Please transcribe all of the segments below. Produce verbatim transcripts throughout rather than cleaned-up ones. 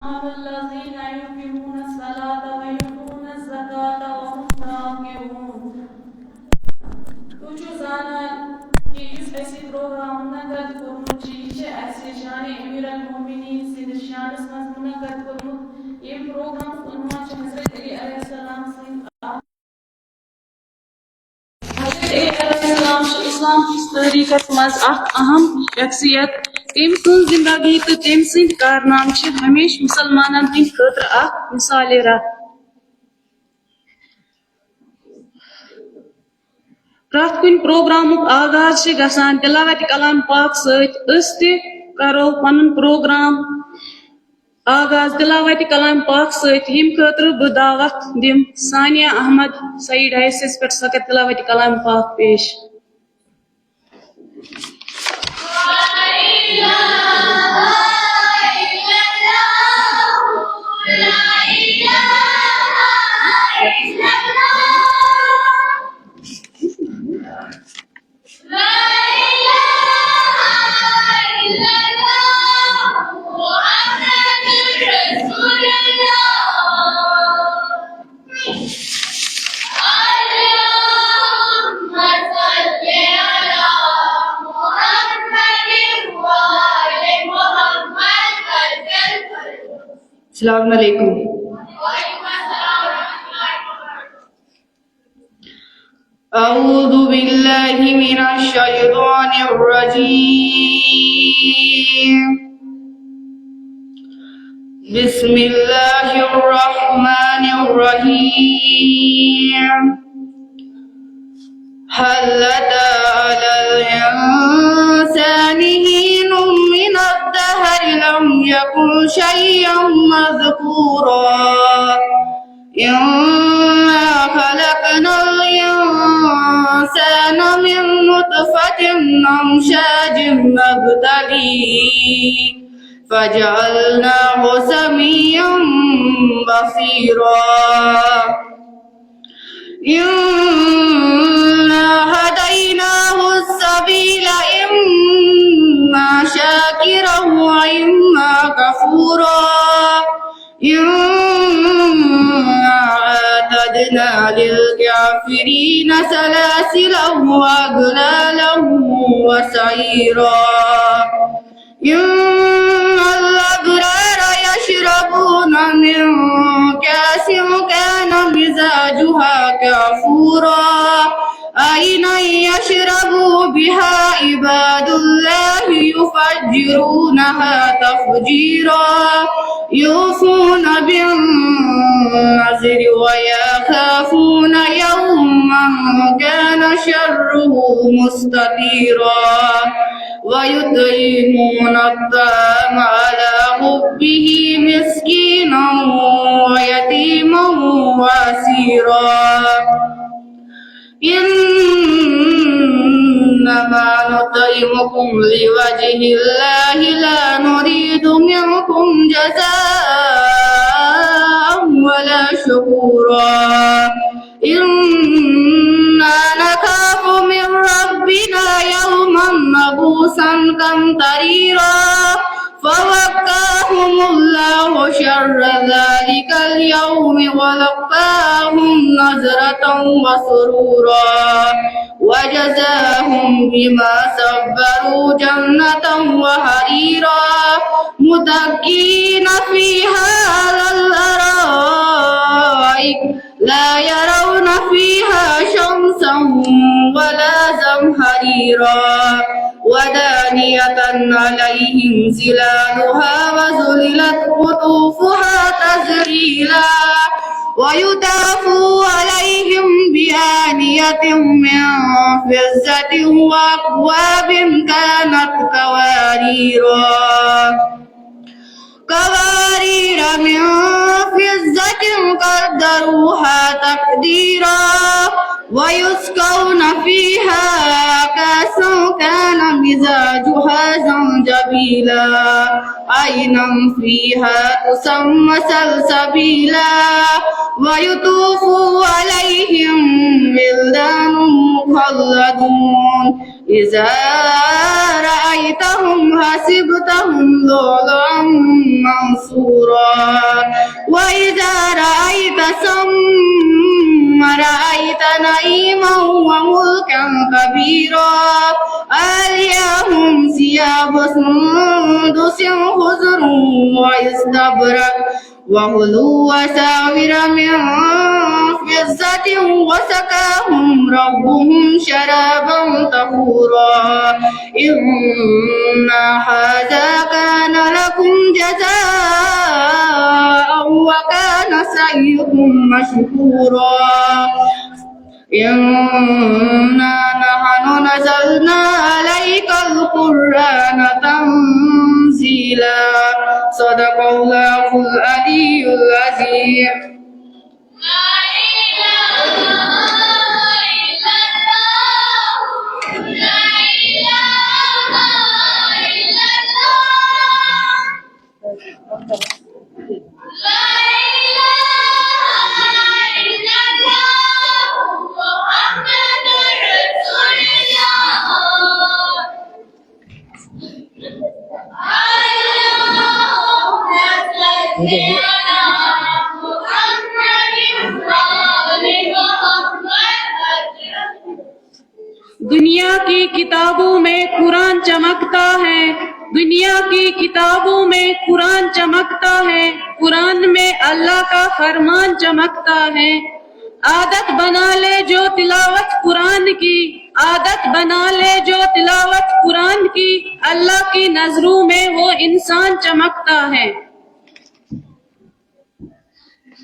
الذين يقيمون الصلاة ويؤتون الزكاة وهم راكعون۔ تُہۍ چھِو زانان کہِ یُس اَسہِ یہِ پروگرام منعقد کوٚرمُت چھُ، یہِ چھُ اَسہِ شانِ امیر المومنین سٕنٛدِس شانس منٛز منعقد کوٚرمُت۔ ییٚمہِ پروگرامُک عنوان چھُ حضرت علی علیہ السلام سٕنٛدۍ حضرت علی علیہ السلام چھُ اسلام کِس تٲریٖخس منٛز اکھ اہم شخصیت۔ تٔمۍ سٕنٛز زندگی تہٕ تٔمۍ سٕنٛدۍ کارنامہٕ چھِ ہمیشہِ مُسلمانن ہٕنٛدِ خٲطرٕ اکھ مثالِ راہ۔ پرٛٮ۪تھ کُنہِ پروگرامُک آغاز چھِ گژھان تلاوت کلام پاک سۭتۍ۔ أسۍ تہِ کرو پنُن پروگرام آغاز تلاوت کلام پاک سۭتۍ، ییٚمہِ خٲطرٕ بہٕ دعوت دِم ثانیہ احمد سعید ڈائسس پٮ۪ٹھ۔ سۄ کرِ تلاوت کلام پاک پیش۔ السلام علیکم۔ أعوذ بالله من الشيطان الرجيم. بسم الله الرحمن الرحيم. هل أتى على الإنسان حين من الدهر لم يكن شيئا مذكورا. إنا خلقنا الإنسان من نطفة أمشاج نبتليه فجعلناه سميعا بصيرا. إنا هديناه السبيل إما شاكرا وإما كفورا. إنا أعتدنا للكافرين سلاسل وأغلالا وسعيرا. إن الأبرار يشربون من كأس كان مزاجها كافورا. عينا يشرب بها عباد الله يفجرونها تفجيرا. يوفون بالنذر ويخافون يوما كان شره مستطيرا. ويطعمون الطعام على حبه مسكينا ويتيما وأسيرا. إنما نطعمكم لوجه الله لا نريد منكم جزاء ولا شكورا. إنا نخاف من ربنا يوما عبوسا قمطريرا. فوقاهم الله شر ذلك اليوم ولقاهم نضرة وسرورا وجزاهم بما صبروا جنة وحريرا متكئين فيها على الأرائك لا يرون فيها شمسا ولا زمهريرا ودانية عليهم ظلالها وذللت قطوفها تذليلا. ويطاف عليهم بآنية من فضة وأكواب كانت قواريرا قوارير من فضة قدروها تقديرا. ويسقون فيها كأسا كان مزاجها زنجبيلا. عينا فيها تسمى سلسبيلا. ويطوف عليهم ولدان مخلدون إذا رأيتهم حسبتهم لؤلؤا منثورا وإذا رأيت ثم رأيت نعيما وملكا كبيرا. عاليهم ثياب سندس خضر واستبرق وحلوا أساور من فضة وسقاهم ربهم شرابا طهورا. إن هذا كان لكم جزاء وكان سعيكم مشكورا. إنا نحن نزلنا عليك القرآن تنزيلا. صدق الله العلي العظيم. دنیا کی کتابوں میں قرآن چمکتا ہے، دنیا کی کتابوں میں قرآن چمکتا ہے، قرآن میں اللہ کا فرمان چمکتا ہے۔ عادت بنا لے جو تلاوت قرآن کی، عادت بنا لے جو تلاوت قرآن کی، اللہ کی نظروں میں وہ انسان چمکتا ہے۔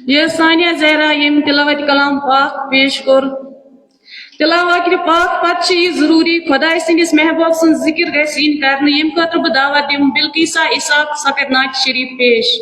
یہ ثانیہ زہرا یم تلاوت کلام پاک پیش کر۔ تلاوت پاک پتہٕ چھُ یہِ ضروٗری خۄداے سٕنٛدِس محبوب سٕنٛز ذکر گژھِ یِنۍ کرنہٕ، ییٚمہِ خٲطرٕ بہٕ دعوت دِمہٕ بلقیسہ اسحاق سۄ کرِ نعت شریف پیش۔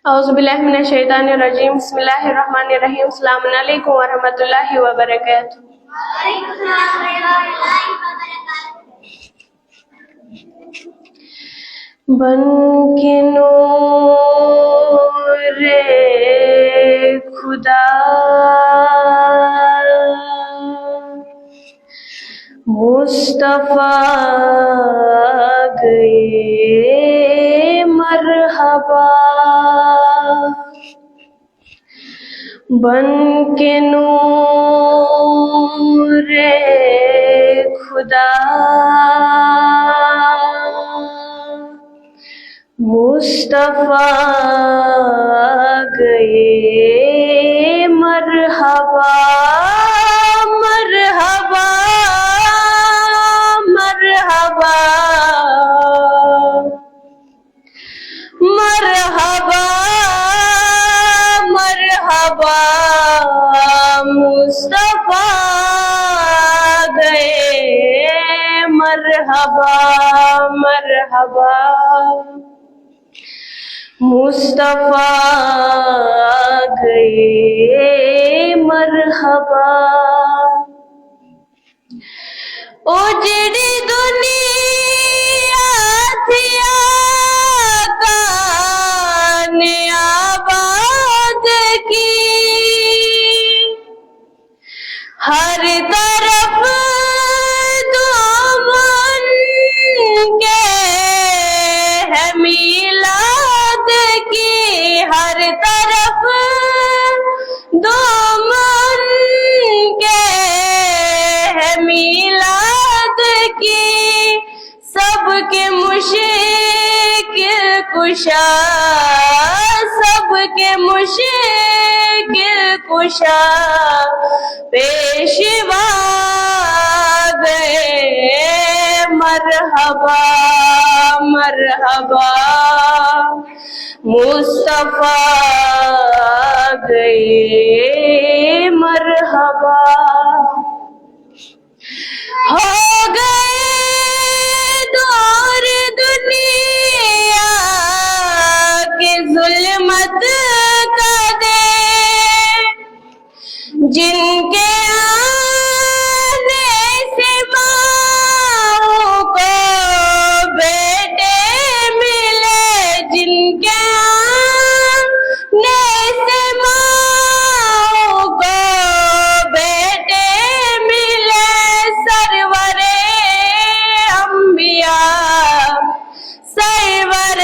أعوذ بالله من الشيطان الرجيم. بسم الله الرحمن الرحيم. السلام عليكم ورحمة الله وبركاته. بن کے نور خدا مصطفیٰ گئے مرحبا، بن کے نور خدا مصطفیٰ گئے مرحبا، مرحبا، مرحبا، مرحبا، مرحبا، مصطفیٰ گئے مرحبا، مرحبا۔ مصطفیٰ گئے مرحبا۔ اجڑی دنیا تھی آقا نے آباد کی، ہر طرف دھوم ان کے ہے میلاد کی، ہر طرف دھوم ان کے ہے میلاد کی۔ سب کے مشکل کشا، سب کے مشکل کشا، پیشوا گئے مرحبا، مرحبا، مصطفیٰ گئے مرحبا۔ ہو گئے دور دنیا کے ظلمت کا دے، جن کے آنے سے ماؤں کو بیٹے ملے، جن کے آنے سے ماؤں کو بیٹے ملے، سرور انبیاء، سرور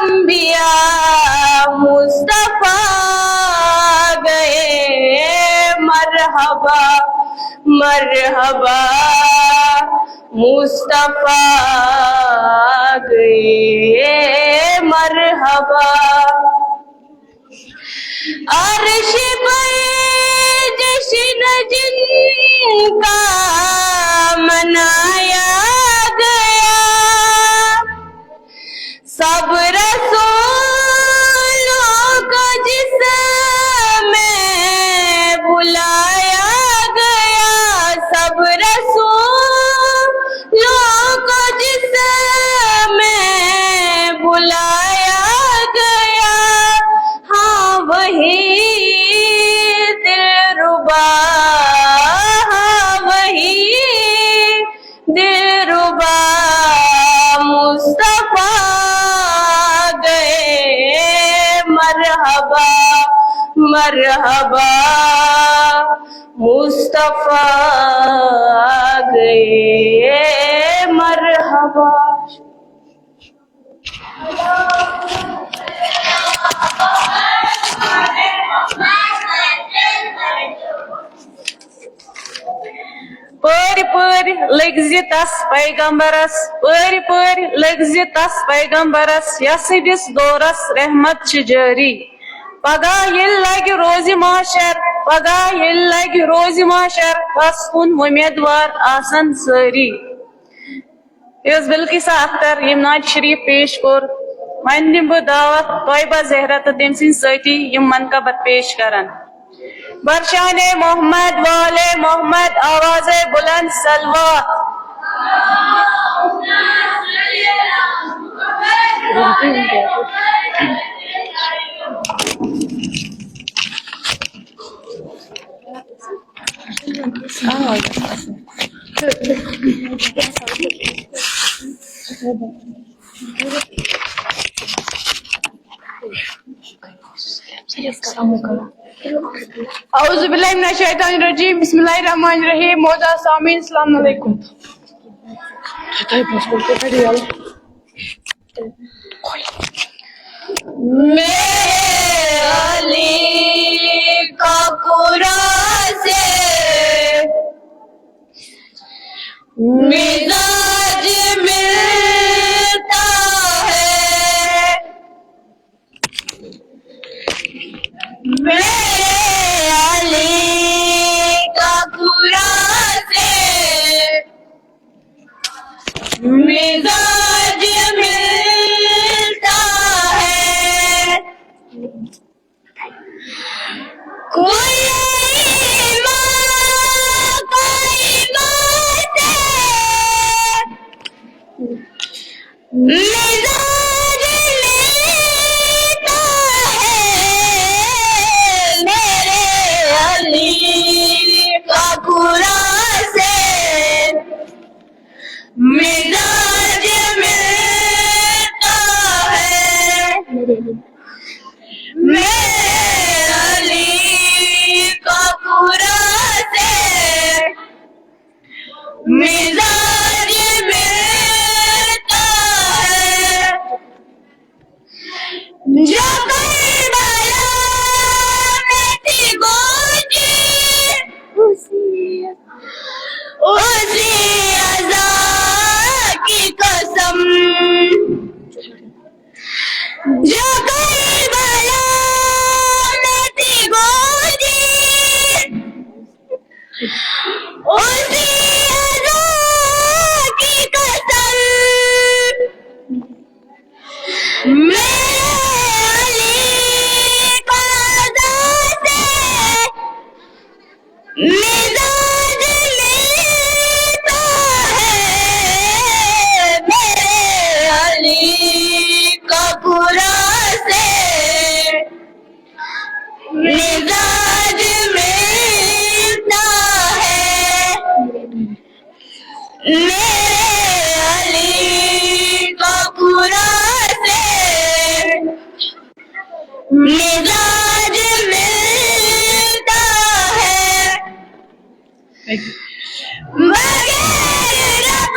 انبیاء مصطفیٰ گئے مرحبا، مرحبا، مصطفیٰ گئے مرحبا۔ عرش پر جشن جن کا منایا گیا، سب رسولوں کو جس میں بلایا گیا، سب رسولوں کو جس میں بلایا گیا، ہاں وہی دلربا، ہاں وہی دلربا مصطفیٰ گئے مرحبا، مرحبا، مصطفیٰ گئے مرحبا۔ پٲرۍ پٲرۍ لٔگۍ زِ تس پیغمبرس، پٲرۍ پٲرۍ لٔگۍ زِ تس پیغمبرس، یسٕنٛدِس دورس رحمت چھِ جٲری۔ پگاہ ییٚلہِ لگہِ روزِ محشر، پگاہ ییٚلہِ لگہِ روزِ محشر، تس کُن وۄمیدوار آسن سٲری۔ یہِ ٲس بلقیسہ اختر، ییٚمۍ نعت شریف پیش کوٚر۔ وۄنۍ دِمہٕ بہٕ دعوت طیبہ زہرا تہٕ تٔمۍ سٕنٛدۍ سٲتھی یِم منقبت پیش کرن۔ برشان محمد وآل محمد، آواز بلند صلوات۔ اعوذ باللہ من الشیطان الرجیم، بسم اللہ الرحمن الرحیم۔ معزز سامعین، السلام علیکم۔ میرے علی کا قرآن سے مزاج ملتا ہے، میرے علی کا قرآن سے مزاج ملتا ہے۔ کوئی ماں، کوئی ماں سے مزاج لیتا ہے، میرے علی کا قرآن سے مزاج ملتا ہے، میرے علی کا قرآن سے مزاج ملتا ہے۔ جو کربلا میں تھی گونجی، اسی اذاں کی قسم۔ جو کربلا مزاج ملتا ہے بغیر رب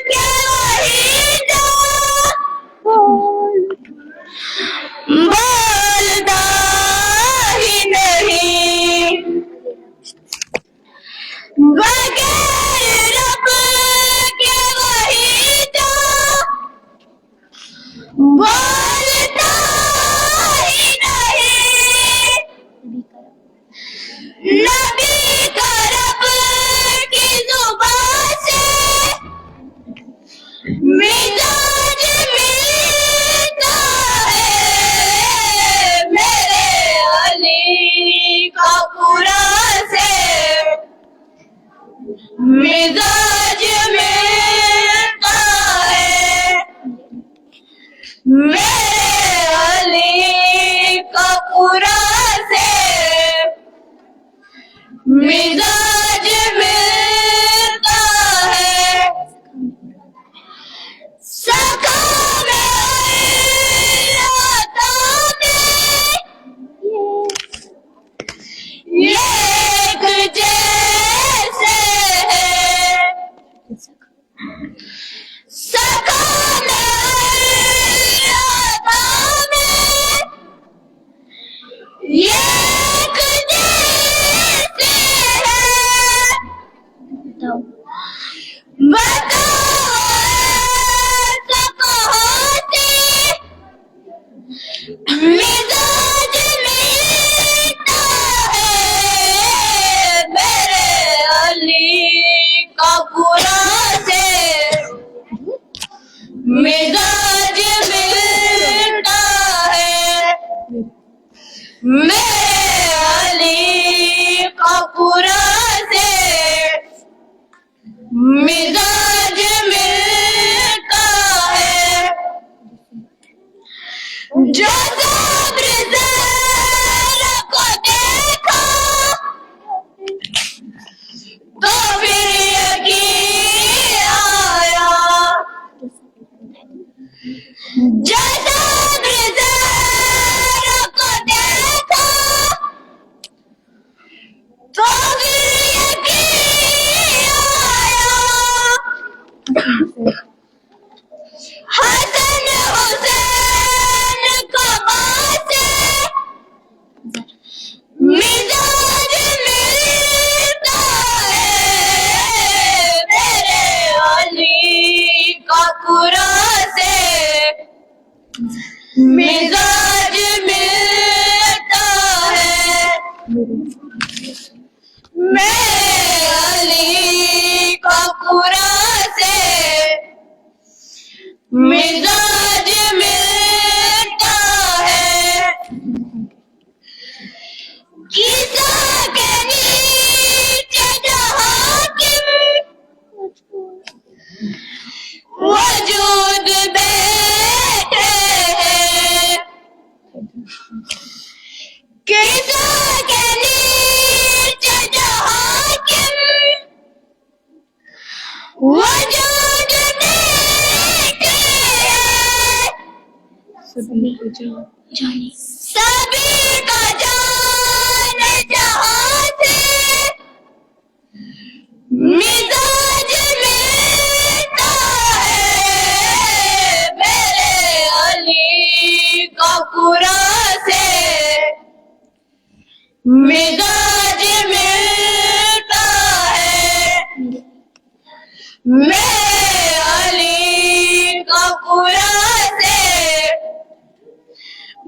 کے وہی جو بولتا ہی نہیں، بغیر رب کے وہی جو بولتا ہی نہیں۔ نبی کا رب کی زبان سے مزاج ملتا ہے میرے علی کا قرآن سے، مزاج ملتا ہے میرے علی کا قرآن سے، مزاج ملتا ہے۔ سکھا میں عطا میں یہ ایک جیسے ہے، سکھا میں عطا میں یہ ایک جیسے ہے۔ بتاؤ ایسا کہاں سے مزاج ملتا ہے میرے علی کا قرآن سے، مزاج ملتا ہے میرے علی کا قرآن سے، مزاج ملتا ہے۔ جو صبر زہرا کو دیکھا تو پھر یقین آیا، جو صبر زہرا کو دیکھا تو پھر یقین آیا۔ حسن حسین کا باعث مزاج ملتا ہے میرے علی کا قرآن سے، مزاج ملتا ہے میرے علی کا قرآن سے، مزاج ملتا ہے۔ کسا کے نیچے جو حاکم وجود بیٹھے ہیں، کسا کے نیچے جو حاکم وجود بیٹھے ہیں۔ سبھی کا جان، سبھی کا جان جہاں سے مزاج ملتا ہے میرے علی کا قرآن سے، مزاج ملتا ہے میرے علی کا قرآن سے،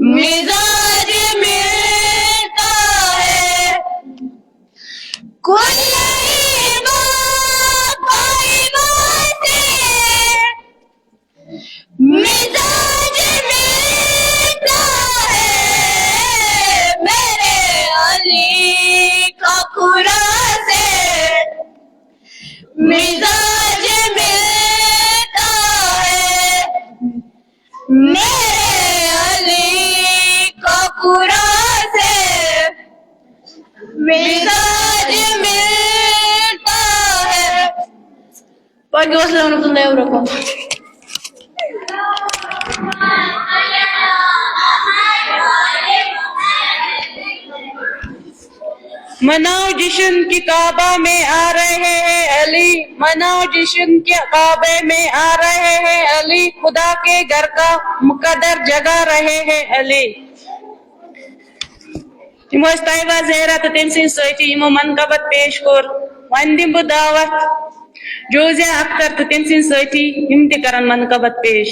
مزاج ملتا ہے کل ایمان پائبہ سے، مزاج ملتا ہے میرے علی کا قرآن سے، مزاج ملتا ہے میرے علی کا قرآن سے، مزاج ملتا ہے۔ باقی وسلام ورحمۃ اللہ وبرکاتہ۔ مناؤ جشن کہ کعبہ میں آ رہے ہیں علی، مناؤ جشن کہ کعبہ میں آ رہے ہیں علی، خدا کے گھر کا مقدر جگا رہے ہیں علی۔ یِمو ٲسۍ طیبہ زہرا تہٕ تٔمۍ سٕنٛدۍ سٲتھی یِمو منقبت پیش کوٚر۔ وۄنۍ دِمہٕ بہٕ دعوت جوزیہ اختر تہٕ تٔمۍ سٕنٛدۍ سٲتھی، یِم تہِ کرن منقبت پیش۔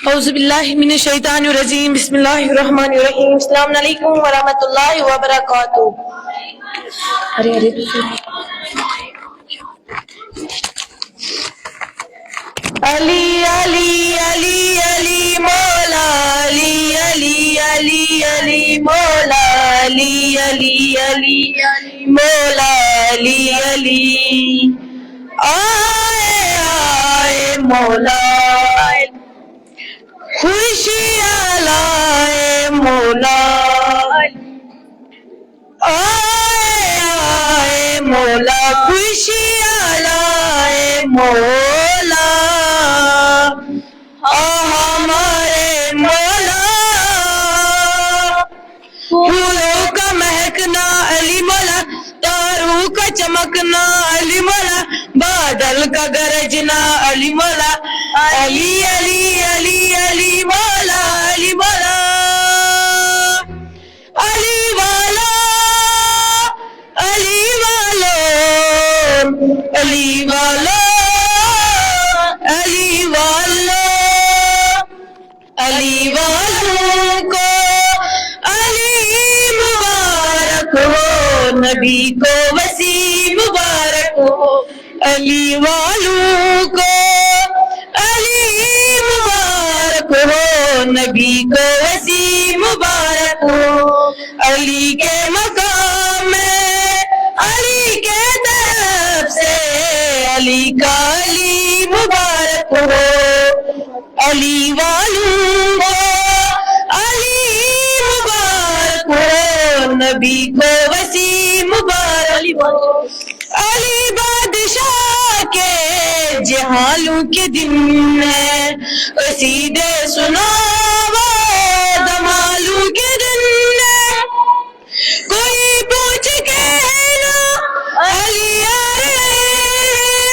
اعوذ باللہ من الشیطان الرجیم، بسم اللہ الرحمن الرحیم، السلام علیکم ورحمۃ اللہ وبرکاتہ۔ ارے ارے علی علی علی علی مولا، علی علی علی علی مولا، علی علی علی علی مولا، علی علی آئے آئے مولا، خوشیاں لائے مولا، آئے آئے مولا، خوشیاں لائے مولا، آ ہمارے مولا، پھولوں کا مہکنا علی مولا، تاروں کا چمکنا علی مولا، بادل کا گرجنا علی مولا، علی علی علی علی مولا، علی مولا، علی والا، علی والو، علی والو، علی والو، علی والوں کو علی مبارک ہو، نبی کو وسیع مبارک ہو، علی والوں کو علی مبارک ہو، نبی کو وسیع مبارک ہو، علی کے مقام میں، علی کے طرف سے، علی کا علی مبارک ہو، علی والوں کو علی مبارک ہو، نبی کو وسیع مبارک ہو۔ علی بادشاہ کے جہالوں کے دن میں، قصیدے سناؤ دمالوں کے دن میں۔ کوئی پوچھ کے ہے نا علی آ رہے ہیں،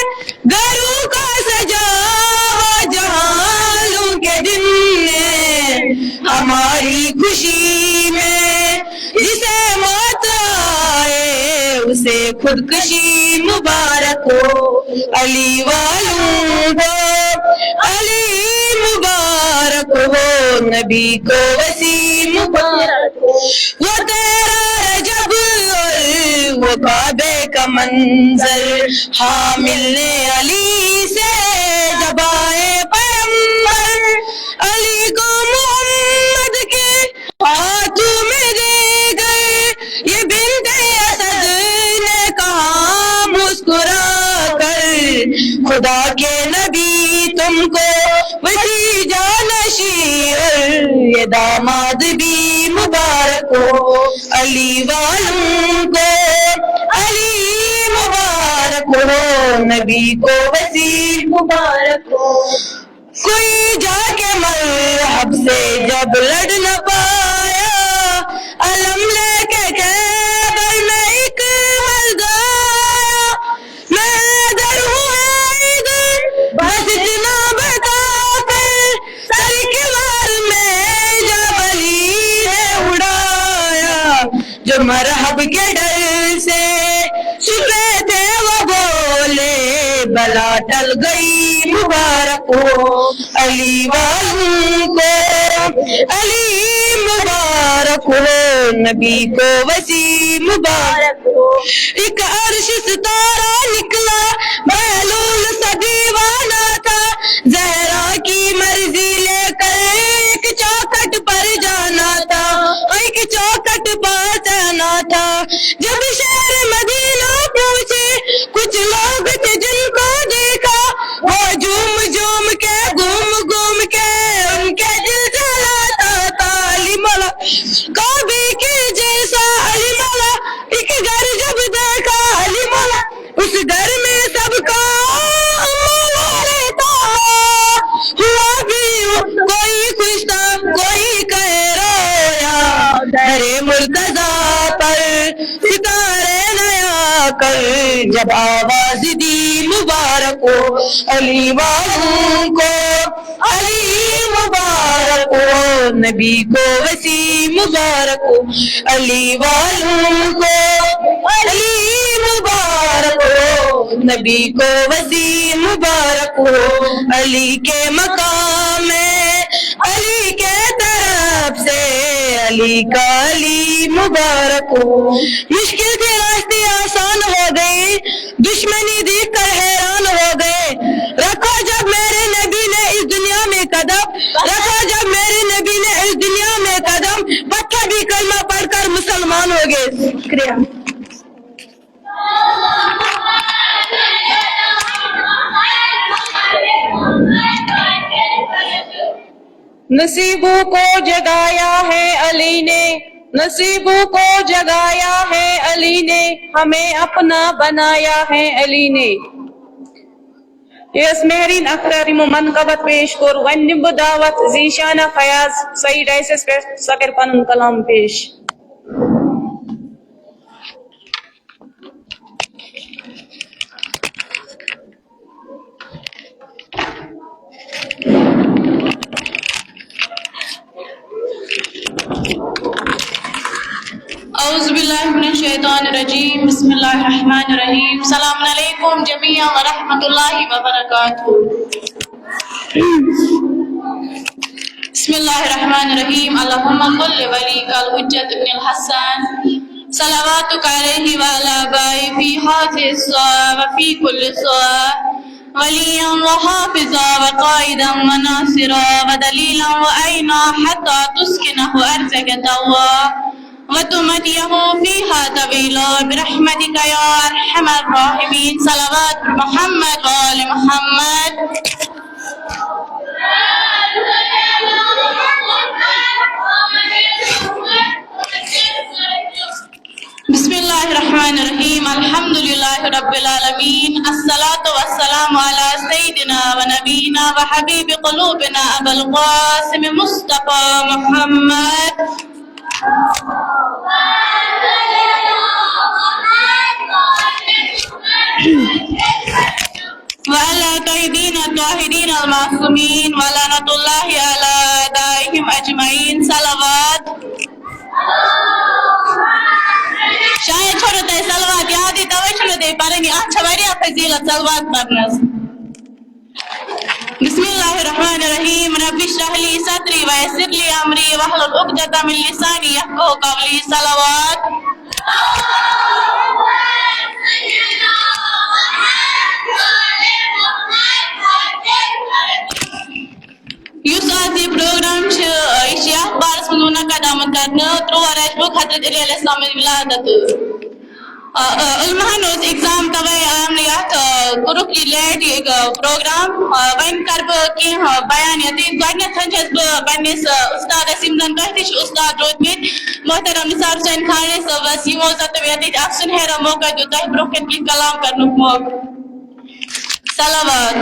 گھروں کا سجا ہوا جہالوں کے دن میں۔ ہماری خوشی میں جسے موت آئے، اسے خودکشی مبارک ہو۔ علی والوں کو علی مبارک ہو، نبی کو وسیع مبارک ہو۔ وہ تیرہ رجب اور وہ کعبے کا منظر، حامل نے علی سے جب آئے پیمبر، علی کو محمد کے ہاتھوں میں دے گئے۔ یہ بنت اسد نے کہا مسکرا کر، خدا کے نبی تم کو وسیع جانشین، یہ داماد بھی مبارک ہو۔ علی والوں کو علی مبارک ہو، نبی کو وسیع مبارک ہو۔ کوئی جا کے مرحب سے جب لڑ نہ پایا، علم لے کے خیبر میں ایک مرد آیا۔ میں حیدر ہوں حیدر، بس اتنا بتا کر، سر کے وار میں جب علی نے اڑایا، جو مرحب کے ڈر سے چھپے تھے وہ بولے، بلا ٹل گئی مبارک ہو۔ علی والوں کو علی مبارک ہو، نبی کو وسیع مبارک ہو۔ ایک عرش ستارہ نکلا، بہلول سا دیوانہ تھا، زہرا کی مرضی لے کر ایک چوکٹ پر جانا تھا، ایک چوکٹ پر جانا تھا۔ جب شہر مدینہ پہنچے، کچھ لوگ تھے جن کو دیکھا، وہ جھوم جھوم کے، گھوم گھوم کے ان کے دل جلاتا تھا۔ علی مولا کا مرتضی پر ستارے نیا کر، جب آواز دی مبارک ہو علی والوں کو، علی مبارک ہو، نبی کو وسیع مبارک ہو، علی والوں کو علی مبارک ہو، نبی کو وسیع مبارک ہو، علی کے مقام میں علی کے طرف سے علی کا علی مبارک ہو۔ مشکل تھے راستے آسان ہو گئے، دشمنی دیکھ کر حیران ہو گئے۔ رکھا جب میرے نبی نے اس دنیا میں قدم، رکھا جب میرے نبی نے اس دنیا میں قدم، پتھر بھی کلمہ پڑھ کر مسلمان ہو گئے۔ شکریہ۔ نصیبوں کو جگایا ہے علی نے، نصیبوں کو جگایا ہے علی نے، ہمیں اپنا بنایا ہے علی نے۔ یس مہرین اختر یمو منقبت پیش کور، ون دم بہ دعوت زیشانہ فیاض سعید ڈائسس پہ، سہ کر پن کلام پیش۔ اعوذ باللہ من الشیطان الرجیم، بسم اللہ الرحمن الرحیم، السلام علیکم جمیعا ورحمۃ اللہ وبرکاتہ۔ بسم اللہ الرحمن الرحیم، اللہم صل ولی کل حجت ابن الحسن، صلواتک علیہ وعلی آبائی فی حاضر الساعہ وفی کل ساعہ، ولیا وحافظا وقائدا وناصرا ودلیلا وعینا حتی تسکنہ ارضک طوعا وتمتعہ فیہا طویلا برحمتک یا ارحم الراحمین۔ صلوات محمد وآل محمد۔ بسم اللہ الرحمن الرحیم، الحمد للہ رب العالمین، الصلاۃ والسلام علی سیدنا و نبینا و حبیب قلوبنا ابا القاسم مصطفی محمد۔ وعلی طیبین الطاہرین المعصومین ولعنۃ اللہ علی اعدائہم اجمعین۔ صلوات۔ شاید چھو نہٕ تۄہہِ صلوات یادٕے، توے چھُو نہٕ تُہۍ پران۔ اتھ چھِ واریاہ فضیلت صلوات پرنس۔ بسم اللہ الرحمن الرحیم، رب اشرح لی صدری ویسر لی امری واحلل عقدۃ من لسانی یفقہوا قولی۔ صلوات۔ یُس آز یہِ پروگرام چھُ، یہِ چھُ یتھ بارس منٛز منعقد آمُت کرنہٕ، ترٛوہ رجبُک حضرت علی علیہ السلام ولادت۔ آ، آ، علماہن اوس ایگزام، توے آو نہٕ یتھ، آ، کوٚرُکھ یہِ لیٹ یہِ، آ، پروگرام۔ آ، وۄنۍ کرٕ بہٕ کینٛہہ، آ، بیان ییٚتہِ۔ گۄڈٕنیتھ چھَس بہٕ پننِس، آ، استادس، یِم زن تۄہہِ تہِ چھِو استاد روٗدمٕتۍ، محترم نثار حسین خانڈے صٲبس، یِمو زن تۄہہِ ییٚتہِ اکھ سُنہرا موقع دیُت تۄہہِ برونٛہہ کَنہِ کینٛہہ کلام کرنُک موقعہٕ۔ صلوات۔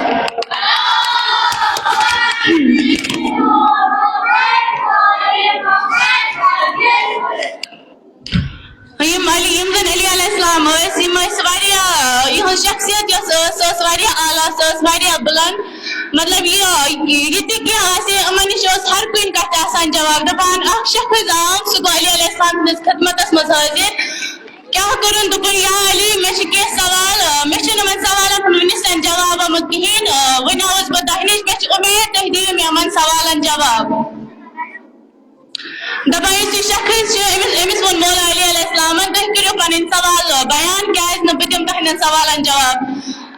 یِم علی، یِم زَن علی علیہ السلام ٲسۍ، یِم ٲسۍ واریاہ، یِہٕنٛز شخصیت یۄس ٲس، سۄ ٲس واریاہ اعلیٰ، سۄ ٲس واریاہ بُلنٛد۔ مطلب، یہِ، یہِ تہِ کینٛہہ آسہِ، یِمَن نِش اوس ہر کُنہِ کَتھِ آسان جواب۔ دَپان، اَکھ شخص آو، سُہ گوٚو علی علیہ السلام سٕنٛدِس خدمتَس منٛز حٲضِر۔ کیٛاہ کوٚرُن؟ دوٚپُن، یا علی، مےٚ چھِ کینٛہہ سوال، آ، مےٚ چھُنہٕ یِمَن سوالَن ہُنٛد وٕنِس تام جواب آمُت کِہیٖنۍ۔ آ، وۄنۍ آوُس بہٕ تۄہہِ نِش، مےٚ چھِ اُمید تُہۍ دِیِو مےٚ یِمَن سوالَن جواب۔ دَپان، یُس یہِ شخص چھُ، أمِس، أمِس ووٚن مولا علی علیہ السلامَن، تُہۍ کٔرِو پَنٕنۍ سوال، آ، بیان، کیٛازِ نہٕ بہٕ دِمہٕ تُہٕنٛدٮ۪ن سوالَن جواب۔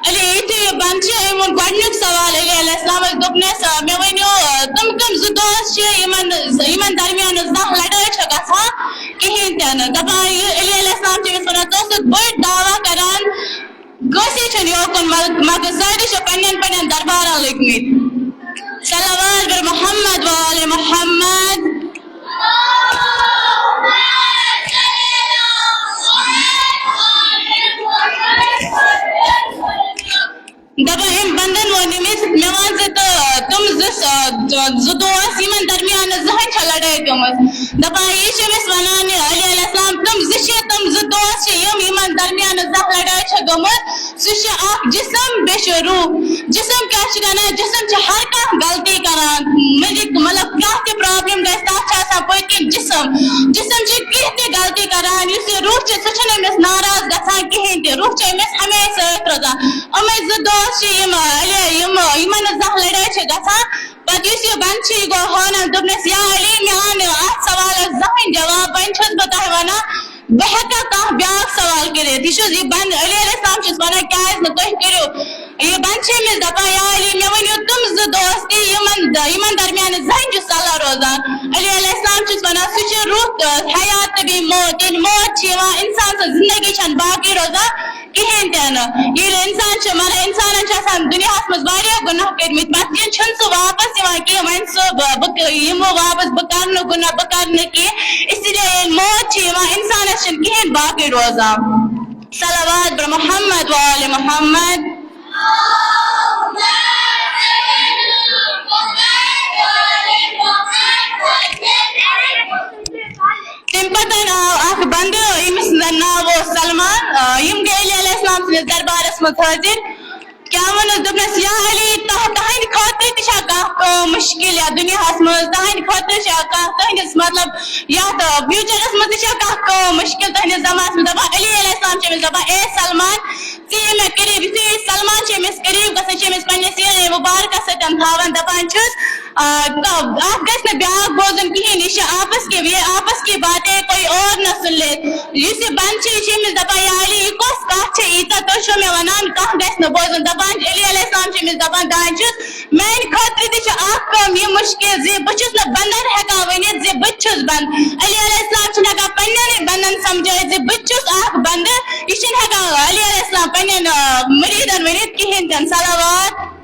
علی، یُتھُے یہِ بنٛد چھُ، أمۍ ووٚن گۄڈٕنیُک سوال علی علیہ السلامَس، دوٚپنَس، آ، مےٚ ؤنِو، آ، تِم کٕم زٕ دوست چھِ یِمَن، یِمَن درمیان زانٛہہ لڑٲے چھےٚ گژھان کِہیٖنۍ تہِ نہٕ؟ دَپان، یہِ علی علیہ السلام چھُ أمِس وَنان، ژٕ اوسُکھ بٔڑۍ دعویٰ کران، کٲنٛسے چھُنہٕ یوکُن مل-، مگر سٲری چھِ پنٛنٮ۪ن پنٛنٮ۪ن دربارَن لٔگۍمٕتۍ۔ صلوات بر محمد و آل محمد۔ دَپان أمۍ بنٛدَن ووٚن أمِس، مےٚ وَن ژٕ تہٕ تِم زٕ س-، زٕ دوس، یِمَن درمیان نہٕ زٕہٕنۍ چھےٚ لڑٲے گٔمٕژ۔ دَپان، یہِ چھِ أمِس وَنان، یہِ علی علیہ السلام، تِم زٕ چھِ، تِم زٕ دوست چھِ یِم، یِمَن درمیان زانٛہہ لڑٲے چھےٚ گٔمٕژ۔ سُہ چھُ اکھ جسم، بیٚیہِ چھُ روح۔ جسم کیٛاہ چھُ کران؟ جسم چھُ ہر کانٛہہ غلطی کران۔ مےٚ دِ-، مطلب، کانٛہہ تہِ problem گژھِ، تَتھ چھُ آسان پٔتۍ کِنۍ جسم۔ جسم چھُ کینٛہہ تہِ غلطی کران۔ یُس یہِ روح چھُ، سُہ چھُنہٕ أمِس ناراض گژھان کِہیٖنۍ تہِ۔ روح چھُ أمِس ہمیشہِ سۭتۍ روزان۔ یِمَے زٕ دوست چھِ یِم، علی، یِم، یِمَن نہٕ زانٛہہ لڑٲے چھِ گژھان۔ پتہٕ یُس یہِ بندٕ چھُ، یہِ گوٚو ہونان، دوٚپنَس، "یا علی، مےٚ آو نہٕ اَتھ سوالَس زٕہٕنۍ جواب، وۄنۍ چھَس بہٕ تۄہہِ وَنان، بہٕ ہٮ۪کا کانٛہہ بیٛاکھ سوال کٔرِتھ؟" یہِ چھُس، یہِ بندٕ علی علیہ السلام چھُس وَنان، "کیٛازِ نہٕ، تُہۍ کٔرِو۔" یہِ بندٕ چھُ أمِس دَپان، "یا علی، مےٚ ؤنِو تِم زٕ دوست تہِ، یِمَن، یِمَن درمیان نہٕ زٕہٕنۍ چھُ صلاح روزان۔" علی علیہ السلام چھُس وَنان، "سُہ چھُ روح تہٕ حیات تہٕ بیٚیہِ موت، یعنی موت چھِ یِوان، اِنسان سٕنٛز زندگی چھَنہٕ باقٕے روزان کِہیٖنۍ تہِ نہٕ۔ ییٚلہِ اِنسان چھُ مَران، اِنسانَن چھِ آسان دُنیاہَس منٛز واریاہ گُناہ کٔرمٕتۍ، پَتہٕ چھُنہٕ سُہ واپَس یِوان کینٛہہ، وۄنۍ سُہ بہٕ، بہٕ یِمہٕ واپَس، بہٕ کَرٕ نہٕ گُناہ، بہٕ کَرٕ نہٕ کینٛہہ۔" اسی لیے ییٚلہِ موت چھِ یِوان، اِنسانَس چھِنہٕ کِہیٖنۍ باقٕے روزان۔ صلوات بر محمد و آل محمد۔ تَمہِ پَتہٕ آو اَکھ بَندٕ، ییٚمِس زَن ناو اوس سلمان۔ آ، یِم گٔے علی علیہ السلام سٕنٛدِس دربارَس منٛز حٲضِر۔ کیٛاہ ووٚنُس؟ دوٚپنَس، "یا علی، تۄہہِ، تُہٕنٛدِ خٲطرٕ تہِ چھا کانٛہہ کٲم مُشکِل یَتھ دُنیاہَس منٛز؟ تُہٕنٛدِ خٲطرٕ چھا کانٛہہ، تُہٕنٛدِس، مطلب، یَتھ، آ، future-َس منٛز تہِ چھا کانٛہہ کٲم مُشکِل تُہٕنٛدِس زمانَس منٛز؟" دَپان، علی علیہ السلام چھِ أمِس دَپان، "اے سلمان، ژٕ یہِ مےٚ قریٖب، یُتھُے أسۍ سلمان چھِ أمِس قریٖب گژھان، چھِ أمِس پنٛنِس سیٖنے مُبارکَس سۭتۍ تھاوان، دَپان چھُس، آ، تہٕ اَتھ گژھِ نہٕ بیٛاکھ بوزُن کِہیٖنۍ، یہِ چھِ آپَس کی، یہ آپَس کی باتیں، کوئی اور نہ سُن لے۔" یُس یہِ بَندٕ چھِ، یہِ چھِ أمِس دَپان، "یا علی، یہِ کۄس کَتھ چھےٚ ییٖژاہ تُہۍ چھِو مےٚ وَنان، کانٛہہ گژھِ نہٕ بوزُن؟" دَپان چھِ، علی علیہ السلام چھِ أمِس دَپان، دَپان چھُس، میٛانہِ خٲطرٕ تہِ چھِ اَکھ کٲم یہِ مُشکِل زِ بہٕ چھُس نہٕ بَندَن ہٮ۪کان ؤنِتھ زِ بہٕ تہِ چھُس بَنٛد۔ علی علیہ السلام چھُنہٕ ہٮ۪کان پنٛنٮ۪نٕے بَندَن سَمجھٲیِتھ زِ بہٕ تہِ چھُس اَکھ بَندٕ۔ یہِ چھُنہٕ ہٮ۪کان علی علیہ السلام پنٛنٮ۪ن، آ، مُریٖدَن ؤنِتھ کِہیٖنۍ تہِ نہٕ۔ صلوات۔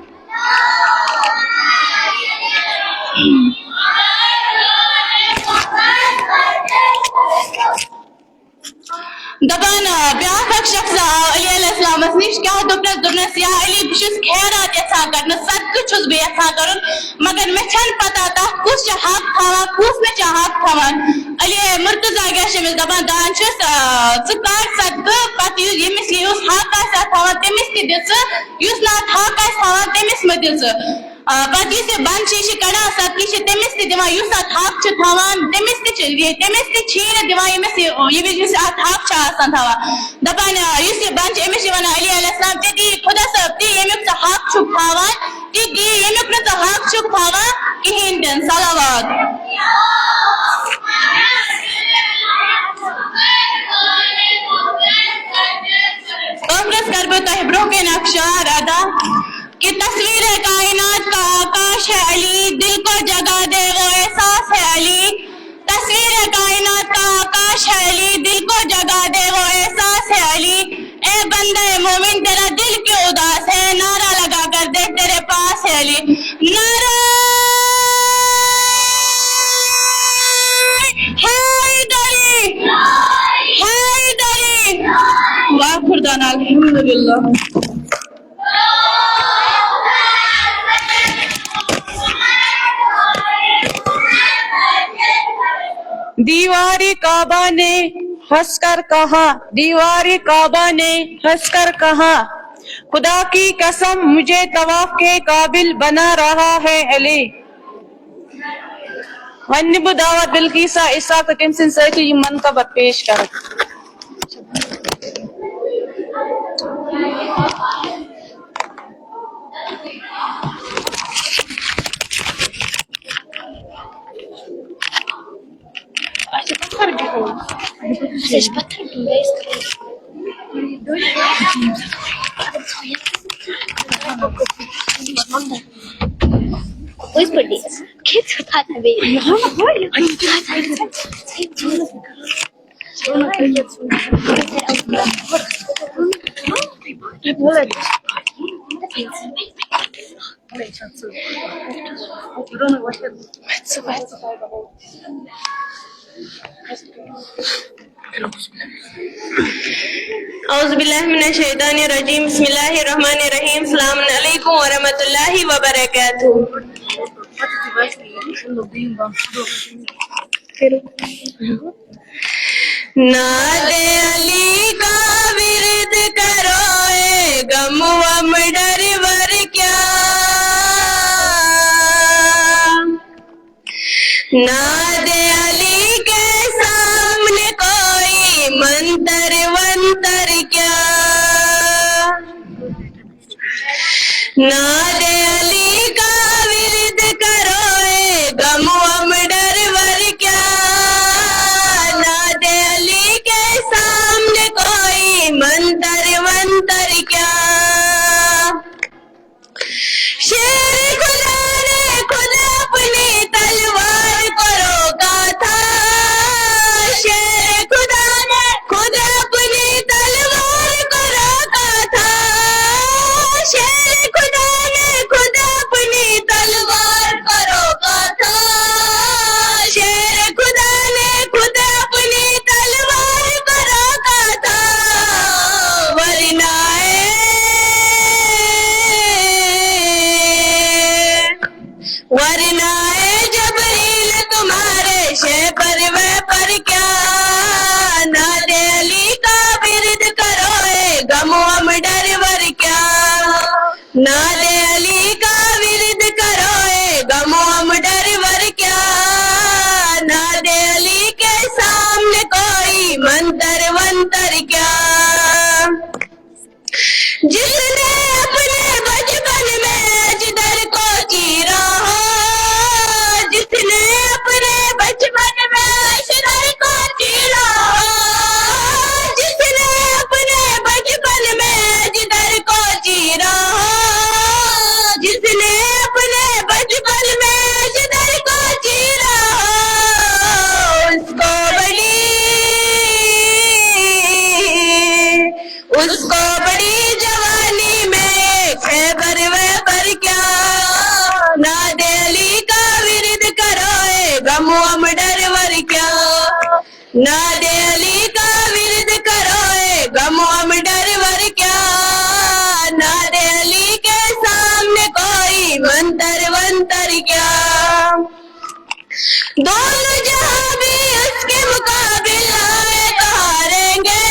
دَپان، آ، بیٛاکھ اکھ شخص آو علی علیہ السلامَس نِش۔ کیٛاہ دوٚپنَس؟ دوٚپنَس، "یا علی، بہٕ چھُس خیرات یَژھان کَڑنَس، صدقہٕ چھُس بہٕ یَژھان کَرُن، مگر مےٚ چھَنہٕ پَتہ تَتھ کُس چھُ حق تھاوان، کُس نہٕ چھُ حق تھاوان۔" علی مرتضیٰ کیٛاہ چھِ أمِس دَپان؟ دَپان چھُس، آ، "ژٕ کَڑ صدقہٕ، پَتہٕ یُس، ییٚمِس یُس حق آسہِ اَتھ تھاوان، تٔمِس تہِ دِ ژٕ، یُس نہٕ اَتھ حق آسہِ تھاوان، تٔمِس مہٕ دِ ژٕ۔" آ، پَتہٕ یُس یہِ بَنٛد چھِ، یہِ چھِ کَڑان صدقہٕ، یہِ چھِ تٔمِس تہِ دِوان، یُس اَتھ حق چھُ تھاوان، تٔمِس تہِ چھِ، یہِ، تٔمِس تہِ چھِی نہٕ دِوان، ییٚمِس یہِ، ییٚمِس یُس اَتھ حق چھُ آسان تھاوان۔ دَپان، آ، یُس یہِ بَنٛد چھِ، أمِس چھِ وَنان علی علیہ السلام، "ژےٚ دِ خۄدا صٲب تی، ییٚمیُک ژٕ حق چھُکھ تھاوان، تی دِ، ییٚمیُک نہٕ ژٕ حق چھُکھ تھاوان کِہیٖنۍ تہِ نہٕ۔" صلوات۔ ٲخرَس کَرٕ بہٕ تۄہہِ برٛونٛہہ کَنہِ اَکھ شعر ادا۔ کہ تصویر کائنات کا آکاش ہے علی، دل کو جگا دے وہ احساس ہے علی۔ تصویر کائنات کا آکاش ہے علی، دل کو جگا دے وہ احساس ہے علی۔ اے بندے مومن، تیرا دل کیوں اداس ہے؟ نعرہ لگا کر دیکھ، تیرے پاس ہے علی۔ نعرہ حیدری، حیدری۔ وآخر دعوانا الحمدللہ۔ دیوار کعبہ نے ہنس کر کہا، دیوار کعبہ نے ہنس کر کہا، خدا کی قسم، مجھے طواف کے قابل بنا رہا ہے علی۔ وۄنۍ نِمہٕ بہٕ دعوت بلقیسہ اسحاق تہٕ تٔمۍ سٕنٛدۍ سۭتۍ یِم منقبت پیش کرٕنۍ۔ اچھا، پتھر بِہُن۔ اچھا، پتھر بِہُن۔ پٔزۍ پٲٹھۍ۔ کھیٚتھ تھاو نہٕ بیٚیہِ۔ اعوذ باللہ من الشیطان الرجیم۔ بسم اللہ الرحمن الرحیم۔ السلام علیکم ورحمۃ اللہ وبرکاتہ۔ نادِ علی کا ورد کرو اے غم وم ڈر ور کیا، نادِ علی کے سامنے کوئی منتر ونتر کیا، نادِ علی کا ورد کرو اے غم وم ڈر ور کیا، نادِ علی کے سامنے کوئی منتر ونتر کیا۔ شیر خدا نے خود اپنی تلوار کو روکا تھا، شیر خدا نے خود اپنی تلوار کو روکا تھا، شیر خدا نے خود اپنی تلوار کو روکا تھا، شیر خدا نے خود اپنی تلوار کو روکا تھا، ورنہ اے، ورنہ اے جبریل تمہارے شے پر وے پر کیا، نادِ علی کا ورد کرو اے غم وم ڈر ور کیا، نادِ علی کا ورد کرو اے غم وم ڈر ور کیا، نادِ علی کے سامنے کوئی منتر ونتر کیا۔ جس نے اپنے بچپن میں اجدر کو چیرا ہو، جس نے اپنے بچپن میں اجدر کو چیرا ہو، جس نے اپنے بچپن میں اجدر کو چیرا ہو، جس نے اپنے بچپن میں اجدر کو چیرا ہو، اس کو بڑی اس کو بڑی جوانی میں خیبر ویبر کیا، نادِ علی کا ورد کرو اے غم وم ڈر ور کیا، نادِ علی کا ورد کرو اے غم وم ڈر ور کیا، نادِ علی کے سامنے کوئی منتر ونتر کیا۔ دونوں جہاں بھی اس کے مقابل آئے تو ہاریں گے،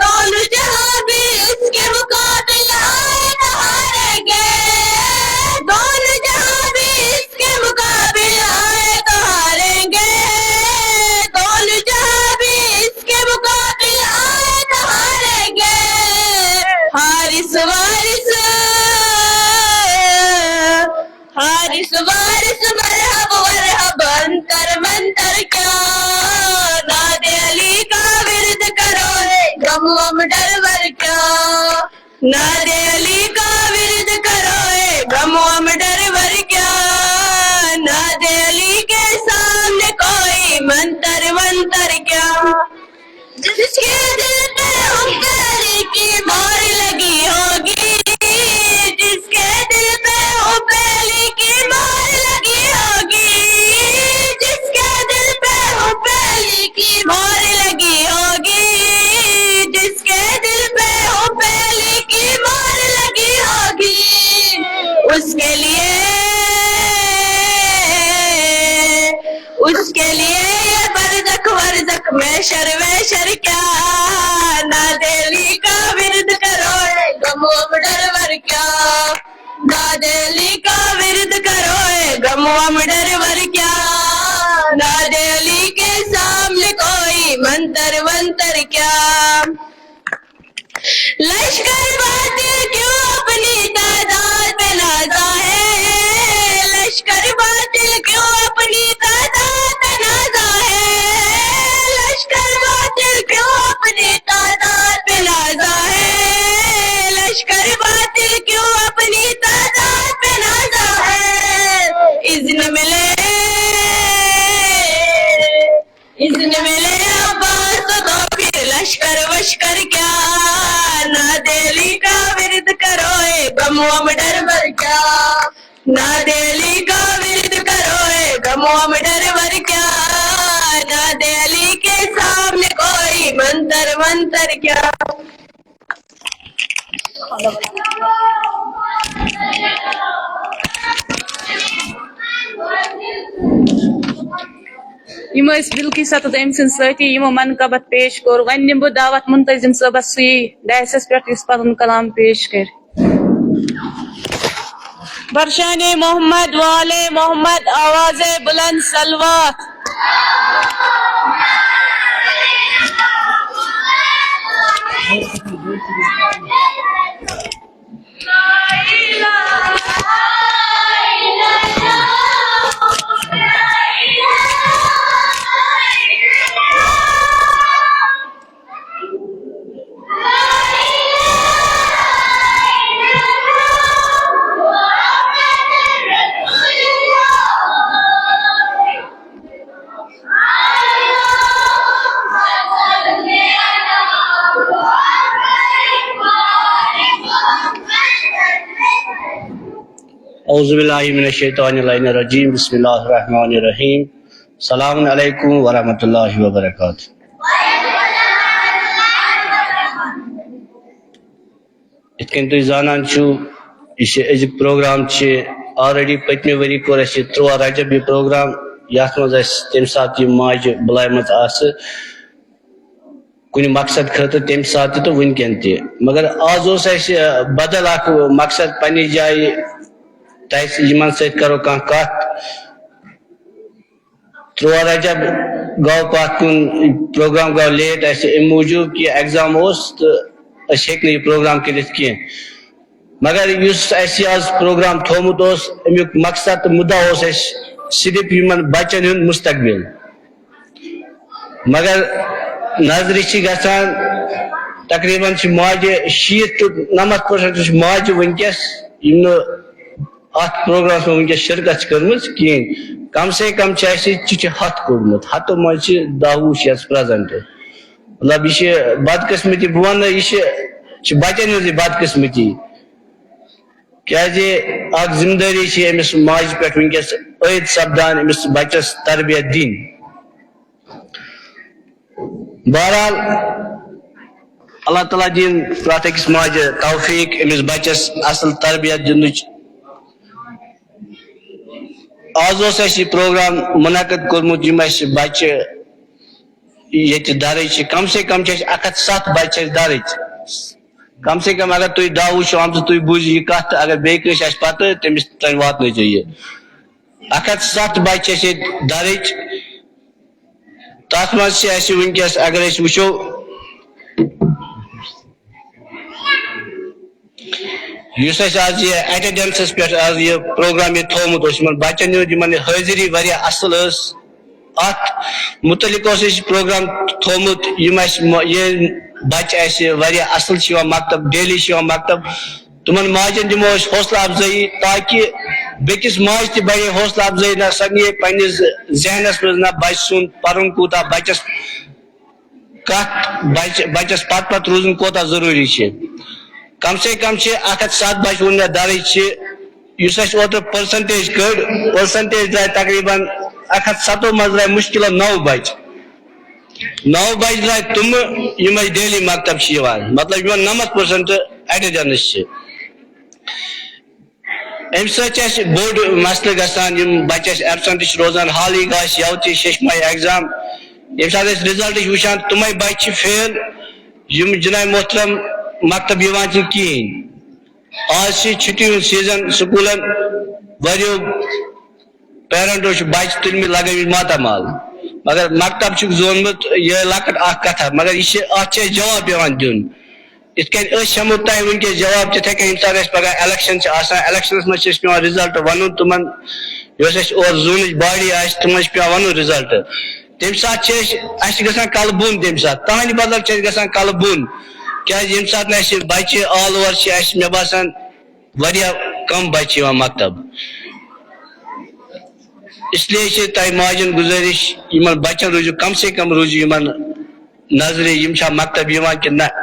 دونوں جہاں بھی اس کے مقابل آئے تو ہاریں گے، دونوں جہاں بھی اس کے مقابل آئے تو ہاریں گے، دونوں جہاں بھی اس کے مقابل آئے تو ہاریں گے۔ حارث وارث، حارث وارث مرحب ورحب، انتر منتر کیا، نادِ علی کا ورد کرو اے غم وم ڈر ور کیا، نادِ علی کا ورد کرو اے غم وم ڈر ور کیا، نادِ علی کے سامنے کوئی منتر ونتر کیا۔ جس کے دل پہ حب علی کی مہر لگی ہوگی، جس کے دل پہ حب علی کی مہر لگی ہوگی، جس کے دل پہ حب علی کی مہر لگی ہوگی، جس کے دل پہ حب علی کی مہر لگی ہوگی، اس کے لیے، اس کے لیے یہ برزخ ورزخ محشر وحشر کیا، نادِ علی کا ورد کرو اے غم وم ڈر ور کیا، نادِ علی کا ورد کرو اے غم وم ڈر ور کیا، نادِ علی کے سامنے کوئی منتر ونتر کیا۔ لشکر باطل کیوں اپنی تعداد پہ نازا ہے، لشکر باطل کیوں اپنی تعداد پہ نازا ہے، لشکر باطل کیوں اپنی تعداد پہ نازا ہے، لشکر باطل کیوں اپنی تعداد پہ نازا ہے۔ اذن ملے، اذن ملے عباس تو پھر لشکر وشکر کیا، نادِ علی کا ورد کرو اے غم وم ڈر ور کیا، نادِ علی کا ورد کرو اے غم وم ڈر ور کیا، نادِ علی کے سامنے کوئی منتر ونتر کیا۔ یِم ٲسۍ بلقیس تہٕ أمۍ سٕنٛدۍ سٲتھی، یِمو منقبت پیش کوٚر۔ وۄنۍ نِمہٕ بہٕ دعوت منتظم صٲبس سُے ڈیسس پٮ۪ٹھ، یُس پنُن کلام پیش کرِ۔ برشان محمد وال محمد، آواز بلند صلوات۔ اعوذ باللہ من الشیطان اللعین الرجیم، بسم اللہ الرحمن الرحیم۔ السلام علیکم ورحمۃ اللہ وبرکاتہ۔ یِتھ کٔنۍ تُہۍ زانان چھِو، یہِ چھِ أزیُک پروگرام چھِ already، پٔتمہِ ؤری کوٚر اَسہِ یہِ تُرٛواہ رجب یہِ پروگرام، یَتھ منٛز اَسہِ تَمہِ ساتہٕ یِم ماجہِ بُلایمَژٕ آسہٕ کُنہِ مقصد خٲطرٕ، تَمہِ ساتہٕ تہِ تہٕ وٕنکٮ۪ن تہِ۔ مگر آز اوس اَسہِ، آ، بدل اکھ مقصد پننہِ جایہِ، تہٕ اَسہِ یِمن سۭتۍ کرو کانٛہہ کتھ۔ تُرٛواہ رجب گوٚو پتھ کُن، پروگرام گوٚو لیٹ اَسہِ اَمہِ موٗجوٗب کہِ ایگزام اوس تہٕ أسۍ ہیٚکۍ نہٕ یہِ پروگرام کٔرِتھ کینٛہہ۔ مگر یُس اَسہِ آز پروگرام تھوٚومُت اوس، اَمیُک مقصد تہٕ مُدعا اوس اَسہِ صرف یِمن بچن ہُنٛد مستقبل۔ مگر نظرِ چھِ گژھان تقریباً چھِ ماجہِ شیٖتھ ٹُو نَمَتھ پٔرسَنٛٹ چھِ ماجہِ وٕنکیٚس، یِم نہٕ اَتھ پروگرامَس منٛز وٕنکیٚس شرکت چھِ کٔرمٕژ کِہیٖنۍ۔ کم سے کم چھِ اَسہِ چِٹھِ ہَتھ کوٚڑمُت، ہَتو منٛز چھِ دَہ وُہ چھِ اَسہِ پرٛزَنٛٹ۔ مطلب، یہِ چھِ بدقٕسمتی، بہٕ وَنہٕ نہٕ یہِ چھِ، چھِ بَچَن ہٕنٛزٕے بدقٕسمتی۔ کیٛازِ اَکھ ذمہٕ دٲری چھِ أمِس ماجہِ پٮ۪ٹھ وٕنکیٚس عٲید سپدان، أمِس بَچَس تربیت دِنۍ۔ بہرحال، اللہ تعالیٰ دِیِن پرٛٮ۪تھ أکِس ماجہِ توفیٖق أمِس بَچَس اَصٕل تربیت دِنٕچ۔ آز اوس اَسہِ یہِ پروگرام مُنعقد کوٚرمُت، یِم اَسہِ بَچہِ ییٚتہِ دَرٕج چھِ، کم سے کم چھِ اَسہِ اَکھ ہَتھ سَتھ بَچہِ چھِ اَسہِ دَرٕج۔ کم سے کم اگر تُہۍ دَہ وُچھِو آمژٕ، تُہۍ بوٗزِو یہِ کَتھ، تہٕ اگر بیٚیہِ کٲنٛسہِ آسہِ پَتہٕ، تٔمِس تام واتنٲیزیو یہِ۔ اَکھ ہَتھ سَتھ بَچہِ چھِ اَسہِ ییٚتہِ دَرٕج۔ تَتھ منٛز چھِ اَسہِ وٕنکیٚس، اگر أسۍ وٕچھو، یُس اَسہِ آز یہِ اَٹینڈنسَس پٮ۪ٹھ آز یہِ پروگرام یہِ تھوٚومُت اوس، یِمَن بَچَن ہُنٛد، یِمَن یہِ حٲضِری واریاہ اَصٕل ٲس، اَتھ مُتعلِق اوس اَسہِ پروگرام تھوٚومُت، یِم اَسہِ مۄ-، یہِ بَچہِ اَسہِ واریاہ اَصٕل چھِ یِوان مَکتَب، ڈیلی چھِ یِوان مَکتَب، تِمَن ماجَن دِمو أسۍ حوصلہٕ اَفزٲیی، تاکہِ بیٚکِس ماجہِ تہِ بَڑے حوصلہٕ اَفزٲیی، نہ سۄ نِیہِ پنٛنِس ذہنَس منٛز نہ بَچہِ سُنٛد پَرُن کوٗتاہ، بَچَس کَتھ، بَچہِ، بَچَس پَتہٕ پَتہٕ روزُن کوٗتاہ ضروٗری چھِ۔ کم سے کم چھِ اَکھ ہَتھ سَتھ بَچہِ، ووٚن مےٚ، دَرٕج چھِ۔ یُس اَسہِ اوترٕ پٔرسَنٹیج کٔڑ، پٔرسَنٹیج درٛاے تقریٖباً اَکھ ہَتھ سَتو منٛز درٛاے مُشکِلَن نَو بَچہِ۔ نَو بَچہِ درٛاے تِمہٕ، یِم اَسہِ ڈیلی مَکتَب چھِ یِوان، مطلب، یِمَن نَمَتھ پٔرسَنٹ اَٹینڈنس چھِ۔ اَمہِ سۭتۍ چھِ اَسہِ بوٚڑ مسلہٕ گژھان، یِم بَچہٕ اَسہِ ایبسنٹ چھِ روزان، حالٕے گژھِ یَوٕ تہِ شیٚشہِ ماہہِ ایگزام، ییٚمہِ ساتہٕ أسۍ رِزلٹ چھِ وٕچھان، تِمَے بَچہٕ چھِ فیل، یِم جناب محترم مکتب یِوان چھِنہٕ کِہیٖنۍ۔ آز چھِ چھُٹی ہُنٛد سیٖزن سکوٗلن، واریاہو پیرنٹو چھِ بَچہٕ تُلمٕتۍ، لگٲومٕتۍ ماتامال، مگر مکتب چھُکھ زونمُت یِہوٚے لۄکٕٹ اکھ کتھا، مگر یہِ چھِ، اَتھ چھِ اَسہِ جواب پٮ۪وان دیُن۔ یِتھ کٔنۍ أسۍ ہٮ۪مو تۄہہِ وٕنکیٚس جواب تِتھے کٔنۍ، ییٚمہِ ساتہٕ اَسہِ پگاہ الیکشن چھِ آسان، الیکشنس منٛز چھِ اَسہِ پٮ۪وان رِزلٹ وَنُن تِمن، یۄس اَسہِ اورٕ زونٕچ باڈی آسہِ، تِمن چھِ پٮ۪وان وَنُن رِزلٹ۔ تَمہِ ساتہٕ چھِ أسۍ، اَسہِ چھِ گژھان کلہٕ بۄن، تَمہِ ساتہٕ تُہنٛدِ بدلہٕ چھِ اَسہِ گژھان کلہٕ بۄن، کیازِ ییٚمہِ ساتہٕ نہٕ اَسہِ بچہِ آل اوور چھِ، اَسہِ، مےٚ باسان، واریاہ کم بچہِ یِوان مکتب۔ اس لیے چھِ تۄہہِ ماجن گُزٲرِش، یِمن بچن روٗزِو، کم سے کم روٗزِو یِمن نظرِ، یِم چھا مکتب یِوان کِنہٕ نہ۔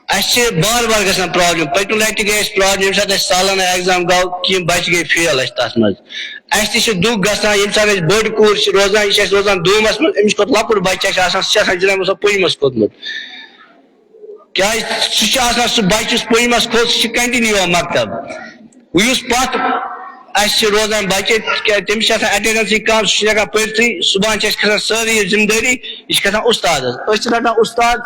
اَسہِ چھِ بار بار گژھان پرابلم۔ پٔتمہِ لٹہِ تہِ گٔے اَسہِ پرابلم، ییٚمہِ ساتہٕ اَسہِ سالانہ ایگزام گوٚو، کینٛہہ بچہِ گٔے فیل اَسہِ تَتھ منٛز۔ اَسہِ تہِ چھِ دُکھ گژھان، ییٚمہِ ساتہٕ اَسہِ بٔڑ کوٗر چھِ روزان، یہِ چھِ اَسہِ روزان دوٗمَس منٛز، أمِس کھۄتہٕ لۄکُٹ بچہِ چھِ اَسہِ آسان، سُہ چھِ آسان جناب آسان پٔنٛژمِس کھوٚتمُت۔ کیٛازِ سُہ چھُ آسان سُہ بچہٕ یُس پٔنٛژمِس کھوٚت، سُہ چھُ continue یِوان مکتب۔ وۄنۍ یُس پتھ اَسہِ چھِ روزان بَچہِ، تِکیٛازِ تٔمِس چھِ آسان اٹینڈنسٕے کَم، سُہ چھُنہٕ ہٮ۪کان پٔرِتھٕے۔ صُبحن چھِ اَسہِ کھسان سٲرٕے یہِ ذِمہٕ دٲری، یہِ چھِ کھسان اُستادَس۔ أسۍ چھِ رَٹان اُستاد،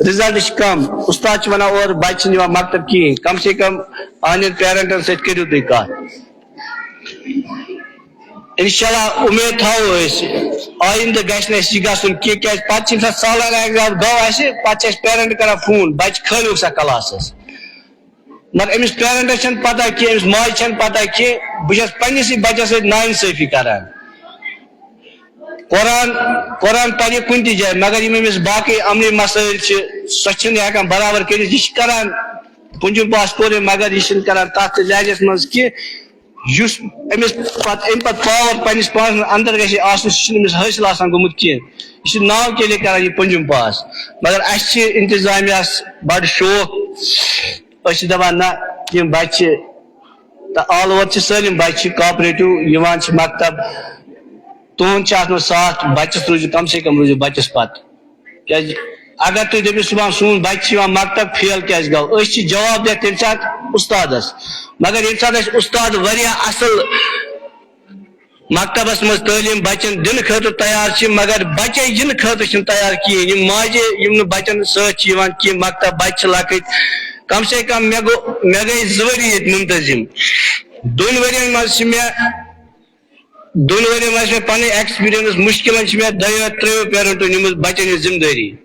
رِزلٹ چھِ کَم، اُستاد چھِ وَنان اورٕ بَچہِ چھِنہٕ یِوان مکتب کِہیٖنۍ۔ کَم سے کَم پنٛنٮ۪ن پیرنٹَن سۭتۍ کٔرِو تُہۍ کَتھ۔ اِنشاءاللہ اُمید تھاوو أسۍ، آیندٕ گژھِ نہٕ اَسہِ یہِ گژھُن کینٛہہ، کیٛازِ پَتہٕ چھِ ییٚمہِ ساتہٕ سالانہٕ ایگزام گوٚو اَسہِ، پَتہٕ چھِ اَسہِ پیرنٹ کَران فون، بَچہِ کھٲلِوُکھ سا کلاسَس۔ مگر أمِس پیرنٹَس چھَنہٕ پَتہ کینٛہہ، أمِس ماجہِ چھَنہٕ پَتہ کینٛہہ، بہٕ چھَس پنٛنِسٕے بَچَس سۭتۍ نااِنصٲفی کَران۔ قرآن، قرآن پَرِ کُنہِ تہِ جایہِ، مگر یِم أمِس باقٕے عملی مسٲیِل چھِ، سۄ چھِنہٕ ہٮ۪کان برابر کٔرِتھ۔ یہِ چھِ کَران، پُنجُم پاس کوٚر أمۍ، مگر یہِ چھِنہٕ کَران تَتھ لہجَس منٛز کینٛہہ، یُس أمِس پَتہٕ، اَمہِ پَتہٕ پاور پنٛنِس پانَس منٛز اَندَر گژھِ آسُن، سُہ چھُنہٕ أمِس حٲصِل آسان گوٚمُت کینٛہہ۔ یہِ چھُ ناو کے لیے کَران یہِ پُنجُم پاس۔ مگر اَسہِ چھِ اِنتِظامیَس بَڑٕ شوق، أسۍ چھِ دَپان، نہ، یِم بَچہِ چھِ، تہٕ آل اوور چھِ سٲلِم بَچہِ چھِ کوآپریٹِو، یِوان چھِ مکتب، تُہُنٛد چھُ اَتھ منٛز ساتھ، بَچَس روٗزِو، کَم سے کَم روٗزِو بَچَس پَتہٕ۔ کیٛازِ اگر تُہۍ دٔپِو، صُبحن سون بَچہِ چھِ یِوان مکتب، فیل کیٛازِ گوٚو؟ أسۍ چھِ جواب دِتھ تَمہِ ساتہٕ اُستادَس۔ مگر ییٚمہِ ساتہٕ اَسہِ اُستاد واریاہ اَصٕل مکتبس منٛز تعلیٖم بچن دِنہٕ خٲطرٕ تیار چھِ، مگر بچے یِنہٕ خٲطرٕ چھِنہٕ تیار کِہیٖنۍ۔ یِم ماجہِ، یِم نہٕ بچن سۭتۍ چھِ یِوان کینٛہہ، مکتب بچہِ چھِ لۄکٕٹۍ۔ کم سے کم مےٚ گوٚو، مےٚ گٔے زٕ ؤری ییٚتہِ منتظم۔ دۄن ؤرین منٛز چھِ مےٚ، دۄن ؤرین منٛز چھِ مےٚ پنٕنۍ ایکسپیرینس، مُشکلن چھِ مےٚ دۄیو ترٛیٚیو پیرنٹو نِمٕژ بچن ہٕنٛز ذمہٕ دٲری۔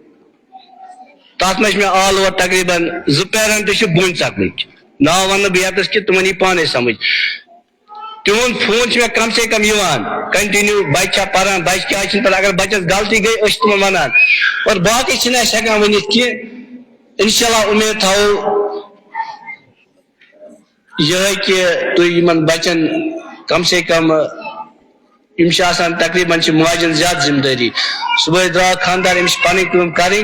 تتھ منٛز چھِ مےٚ آل اوور تقریباً زٕ پیرنٹ چھِ بوٗنۍ ژکمٕتۍ۔ ناو ونہٕ نہٕ بہٕ ییٚتس کہِ تِمن یی پانے سمجھ۔ تِہُنٛد فون چھُ مےٚ کم سے کم یِوان، کنٹینیو، بچہِ چھا پران، بچہِ کیٛازِ چھِنہٕ پران؟ اگر بچس غلطی گٔے، أسۍ چھِ تِمن ونان، اور باقٕے چھِنہٕ اَسہِ ہٮ۪کان ؤنِتھ کینٛہہ۔ انشاءاللہ اُمید تھاوو یِہوٚے کہِ تُہۍ یِمن بچن کم سے کم، یِم چھِ آسان تقریباً چھِ ماجہِ ہٕنٛز زیادٕ ذمہٕ دٲری۔ صُبحٲے درٛاو خانٛدار، أمِس چھِ پنٕنۍ کٲم کرٕنۍ،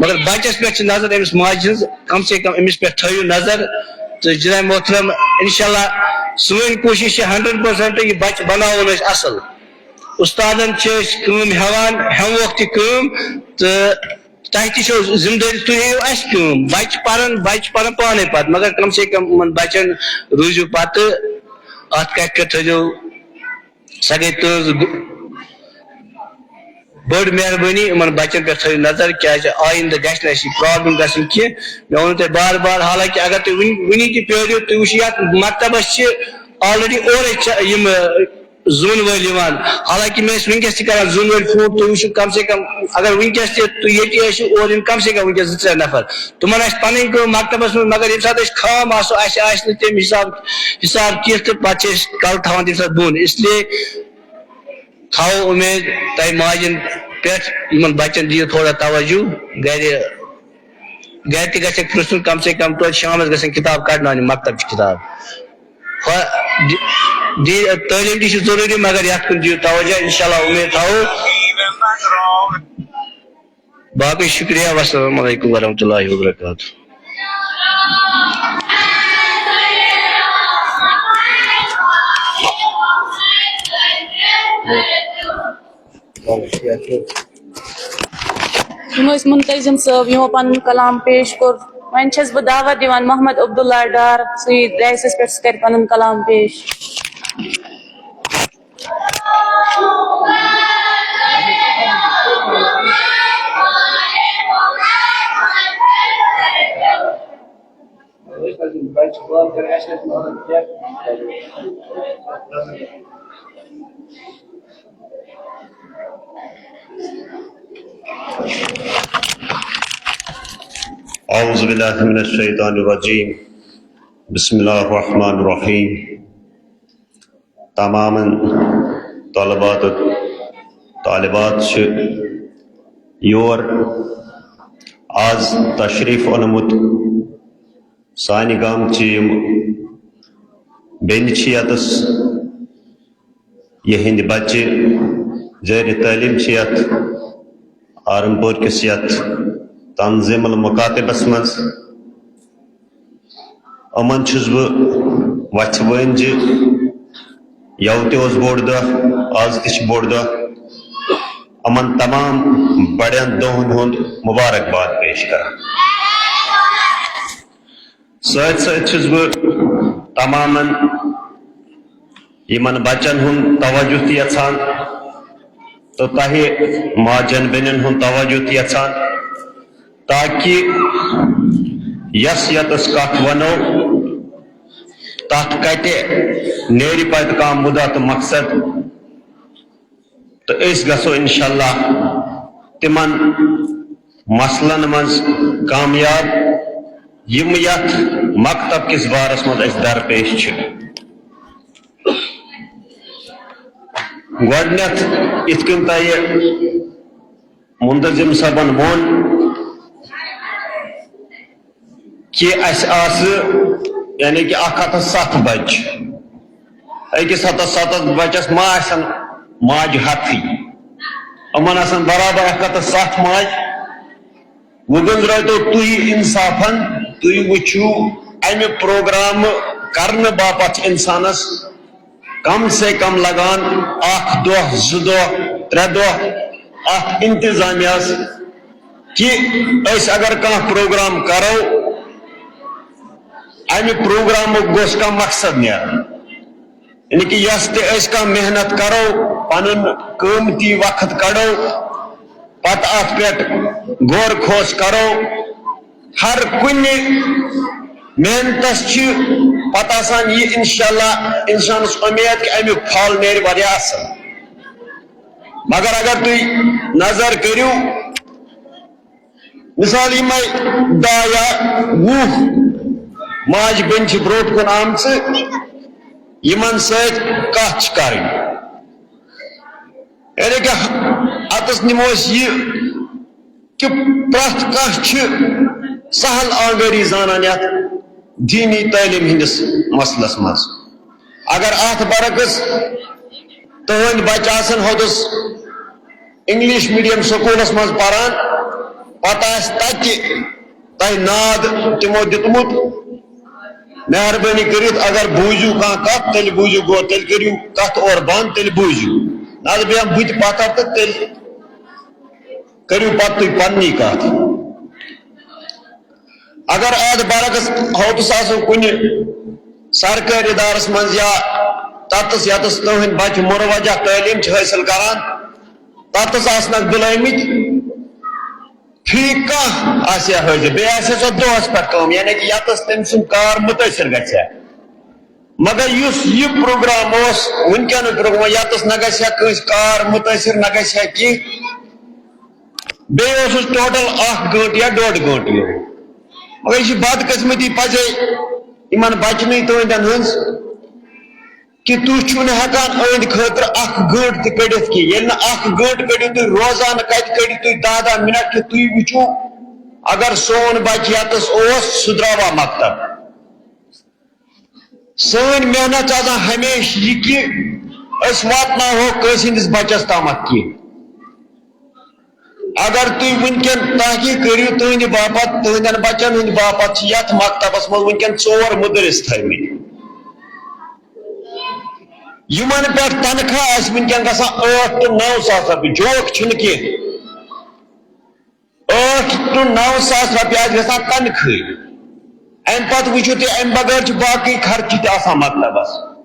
مگر بچس پٮ۪ٹھ چھِ نظر أمِس ماجہِ ہٕنٛز، کم سے کم أمِس پٮ۪ٹھ تھٲیِو نظر۔ تہٕ جناب محترم، انشاءاللہ سٲنۍ کوٗشِش چھِ ہنڈریڈ پٔرسنٹ یہِ بچہٕ بناوون أسۍ اصل۔ استادن چھِ أسۍ کٲم ہٮ۪وان، ہٮ۪موکھ تہِ کٲم، تہٕ تۄہہِ تہِ چھو ذمہٕ دٲری، تُہۍ ہیٚیِو اَسہِ کٲم۔ بچہٕ پرن، بچہٕ پرن پانے پتہٕ، مگر کم سے کم یِمن بچن روٗزِو پتہٕ، اتھ کتھِ پٮ۪ٹھ تھٲیزیو، سۄ گٔے تُہنٛز گُ-، بٔڑ مہربٲنی، یِمن بچن پٮ۪ٹھ تھٲیِو نظر، کیازِ آیندٕ گژھِ نہٕ اَسہِ یہِ پرابلم گژھٕنۍ کینٛہہ۔ مےٚ ووٚنوُ تۄہہِ بار بار، حالانکہ اگر تُہۍ وُنہِ، وُنہِ تہِ پیٲرِو، تُہۍ وٕچھِو یتھ مکتبس چھِ already اورے چ-، یِم، زوٗنہٕ وٲلۍ یِوان۔ حالانکہ مےٚ ٲسۍ وٕنکیٚس تہِ کران زوٗنہٕ وٲلۍ فون، تُہۍ وٕچھِو کم سے کم، اگر وٕنکیٚس تہِ تُہۍ ییٚتی ٲسِو، اورٕ یِن کم سے کم وٕنکیٚس زٕ ترٛےٚ نفر۔ تِمن آسہِ پنٕنۍ کٲم مکتبس منٛز، مگر ییٚمہِ ساتہٕ أسۍ خام آسو، اَسہِ آسہِ نہٕ تَمہِ حساب، حساب کینٛہہ، تہٕ پتہٕ چھِ أسۍ کلہٕ تھاوان تَمہِ ساتہٕ بۄن۔ اس لیے تھاوو اُمید تۄہہِ ماجن پٮ۪ٹھ، یِمن بچن دِیِو تھوڑا توجہ۔ گرِ، گرِ تہِ گژھٮ۪کھ پرٛژھُن، کم سے کم توتہِ شامس گژھن کتاب کڑناونہِ، مکتب چہِ کتاب۔ ہۄ-، دی-، دی-، تعلیٖم تہِ چھِ ضروٗری، مگر یَتھ کُن دِیِو توجہ، انشاءاللہ اُمید تھاوو۔ باقٕے شُکریہ، والسلام علیکم ورحمۃ اللہ وبرکاتہ۔ یِم ٲسۍ مُنتظم صٲب، یِمو پنُن کلام پیش کوٚر۔ وۄنۍ چھَس بہٕ دعوت دِوان محمد عبداللہ ڈار، سُہ یی ڈیسس پٮ۪ٹھ، سُہ کرِ پنُن کلام پیش۔ أعوذ بالله من الشيطان الرجيم. بسم الله الرحمن الرحيم. تمامن طلبات و طالبات چھِ یور آز تشریف اونمت۔ سانہِ گامٕچ یِم بیٚنہِ چھِ ییٚتَس، یِہِنٛدۍ بَچہِ زیرِ تعلیٖم چھِ یَتھ آرم پور کِس یَتھ تنظیٖم المکاتبَس منٛز۔ یِمَن چھُس بہٕ وَژھِ وٲنۍ زِ یَوٕ تہِ اوس بوٚڑ دۄہ، آز تہِ چھُ بوٚڑ دۄہ۔ یِمَن تمام بَڑٮ۪ن دۄہَن ہُنٛد مُبارک باد پیش کران۔ سۭتۍ سۭتۍ چھُس بہٕ تمامن یِمن بچن ہُنٛد توجہ تہِ یژھان تہٕ تۄہہِ ماجن بیٚنٮ۪ن ہُنٛد توجہ تہِ یژھان، تاکہِ یۄس ییٚتس کتھ ونو، تتھ کتہِ نیرِ پتہٕ کانٛہہ مُدعا تہٕ مقصد، تہٕ أسۍ گژھو انشاءاللہ تِمن مسلن منٛز کامیاب، یِم یتھ مکتب کِس بارس منٛز اسہِ درپیش چھِ۔ گۄڈٕنیتھ، یِتھ کٔنۍ تۄہہِ منتظم صٲبن ووٚن کہِ اسہِ آسہٕ، یعنی کہِ اکھ ہتھ تہٕ ستھ بچہِ، أکِس ہتس ستتھ بچس ما آسن ماجہِ ہتھٕے؟ یِمن آسن برابر اکھ ہتھ تہٕ ستھ ماجہِ۔ وۄنۍ گٔنٛزرٲوتو تُہۍ انصافن، تُہۍ وٕچھِو، امہِ پروگرامہٕ کرنہٕ باپتھ چھِ انسانس کم سے کم لگان اکھ دۄہ، زٕ دۄہ، ترٛےٚ دۄہ اتھ انتظامیہس، کہِ أسۍ اگر کانٛہہ پروگرام کرو، امہِ پروگرامُک گوٚژھ کانٛہہ مقصد نیرُن۔ یعنی کہِ یۄس تہِ أسۍ کانٛہہ محنت کرو، پنُن قۭمتی وقت کڑو، پتہٕ اتھ پٮ۪ٹھ غور خوض کرو، ہر کُنہِ محنتس چھِ پتہٕ آسان یہِ انشاءاللہ انسانس اُمید کہِ امیُک پھل نیرِ واریاہ اصل۔ مگر اگر تُہۍ نظر کٔرِو، مثال، یِمے دَہ یا وُہ ماجہِ بیٚنہِ چھِ برونٛٹھ کُن آمژٕ، یِمن سۭتۍ کتھ چھِ کرٕنۍ۔ یعنی کہِ اتس نِمو أسۍ یہِ کہِ پرٛٮ۪تھ کانٛہہ چھِ سہل آنگٲری زانان یتھ دینی تعلیٖم ہٕنٛدِس مسلس منٛز۔ اگر اتھ برعکس تُہنٛدۍ بچہِ آسن ہوٚتس انگلش میڈیم سکولس منٛز پران، پتہٕ آسہِ تتہِ تۄہہِ ناد تِمو دیُتمُت، مہربٲنی کٔرِتھ اگر بوٗزِو کانٛہہ کتھ، تیٚلہِ بوٗزِو، گوٚو تیٚلہِ کٔرِو کتھ اورٕ بنٛد، تیٚلہِ بوٗزِو، نتہٕ بیٚہمہٕ بہٕ تہِ پتھر تہٕ تیٚلہِ کٔرِو پتہٕ تُہۍ پننی کتھ۔ اگر اتھ برعکس ہوٚتس آسو کُنہِ سرکٲرۍ ادارس منٛز یا تتس یتس تُہنٛدۍ بچہِ مروجہ تعلیٖم چھِ حٲصِل کران، تتس آسنکھ بُلٲومٕتۍ، فی کانٛہہ آسہِ ہا حٲضِر، بیٚیہِ آسہِ ہا سۄ دۄہس پٮ۪ٹھ کٲم، یعنی کہِ یتس تٔمۍ سُنٛد کار مُتٲثر گژھِ ہا۔ مگر یُس یہِ پروگرام اوس، وٕنکیٚنُک پروگرام، یتس نہ گژھِ ہا کٲنٛسہِ کار مُتٲثر، نہ گژھِ ہا کینٛہہ، بیٚیہِ اوسُس ٹوٹل اکھ گٲنٛٹہٕ یا ڈۄڈ گٲنٛٹہٕ یِوان۔ مگر یہِ چھِ بدقسمتی پزے یِمن بچنٕے تُہنٛدٮ۪ن ہٕنٛز کہِ تُہۍ چھِو نہٕ ہٮ۪کان أہنٛدِ خٲطرٕ اکھ گٲنٛٹہٕ تہِ کٔڑِتھ کینٛہہ۔ ییٚلہِ نہٕ اکھ گٲنٛٹہٕ کٔڑِو تُہۍ، روزانہٕ کتہِ کٔڑِو تُہۍ دَہ دَہ مِنٹ کہِ تُہۍ وٕچھِو، اگر سون بچہِ ییٚتس اوس، سُہ درٛاوا مکتب۔ سٲنۍ محنت چھِ آسان ہمیشہِ یہِ کہِ أسۍ واتناوہو کٲنٛسہِ ہٕنٛدِس بچس تامتھ کینٛہہ۔ اگر تُہۍ وٕنکیٚن تحقیق کٔرِو، تُہنٛدِ باپتھ، تُہنٛدٮ۪ن بچن ہٕنٛدِ باپتھ چھِ یتھ مکتبس منٛز وٕنکیٚن ژور مُدرِس تھٲومٕتۍ۔ یِمن پٮ۪ٹھ تنخواہ آسہِ وٕنکیٚن گژھان ٲٹھ to نو ساس رۄپیہِ، joke چھُنہٕ کینٛہہ۔ ٲٹھ to نو ساس رۄپیہِ آسہِ گژھان تنخواہ۔ امہِ پتہٕ وٕچھِو تُہۍ، امہِ بغٲر چھِ باقٕے خرچہِ تہِ آسان مکتبس۔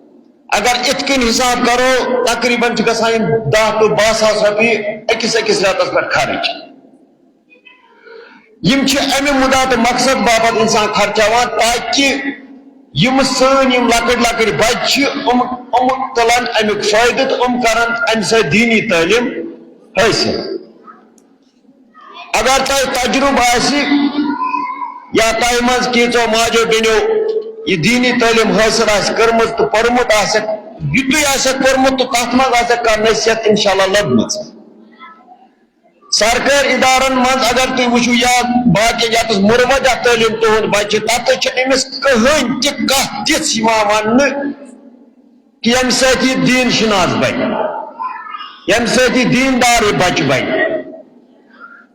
اگر اِتھ کٔنۍ حساب کرو، تقریباً چھِ گژھان یِم دَہ to باہ ساس رۄپیہِ أکِس أکِس رٮ۪تس پٮ۪ٹھ خرٕچ۔ یِم چھِ امہِ مُدعا تہٕ مقصد باپتھ انسان خرچاوان، تاکہِ یِم سٲنۍ یِم لۄکٕٹۍ لۄکٕٹۍ بچہِ چھِ، یِم، یِم تُلن امیُک فٲیدٕ تہٕ یِم کرن امہِ سۭتۍ دیٖنی تعلیٖم حٲصِل۔ اگر تۄہہِ تجربہٕ آسہِ یا تۄہہِ منٛز کینٛژو ماجو بیٚنیو یہِ دیٖنی تعلیٖم حٲصِل آسہِ کٔرمٕژ تہٕ پوٚرمُت آسٮ۪کھ، یِتُے آسٮ۪کھ پوٚرمُت تہٕ تتھ منٛز آسٮ۪کھ کانٛہہ نصیحت انشاءاللہ لٔبمٕژ۔ سرکٲرۍ ادارن منٛز اگر تُہۍ وٕچھِو یا باقین یتس مروجہ تعلیٖم تُہُنٛد بچہِ، تتھ چھِ أمِس کٕہٕنۍ تہِ کتھ تِژھ یِوان وننہٕ کہِ ییٚمہِ سۭتۍ یہِ دیٖن شِناس بنہِ، ییٚمہِ سۭتۍ یہِ دیٖندار یہِ بچہِ بنہِ۔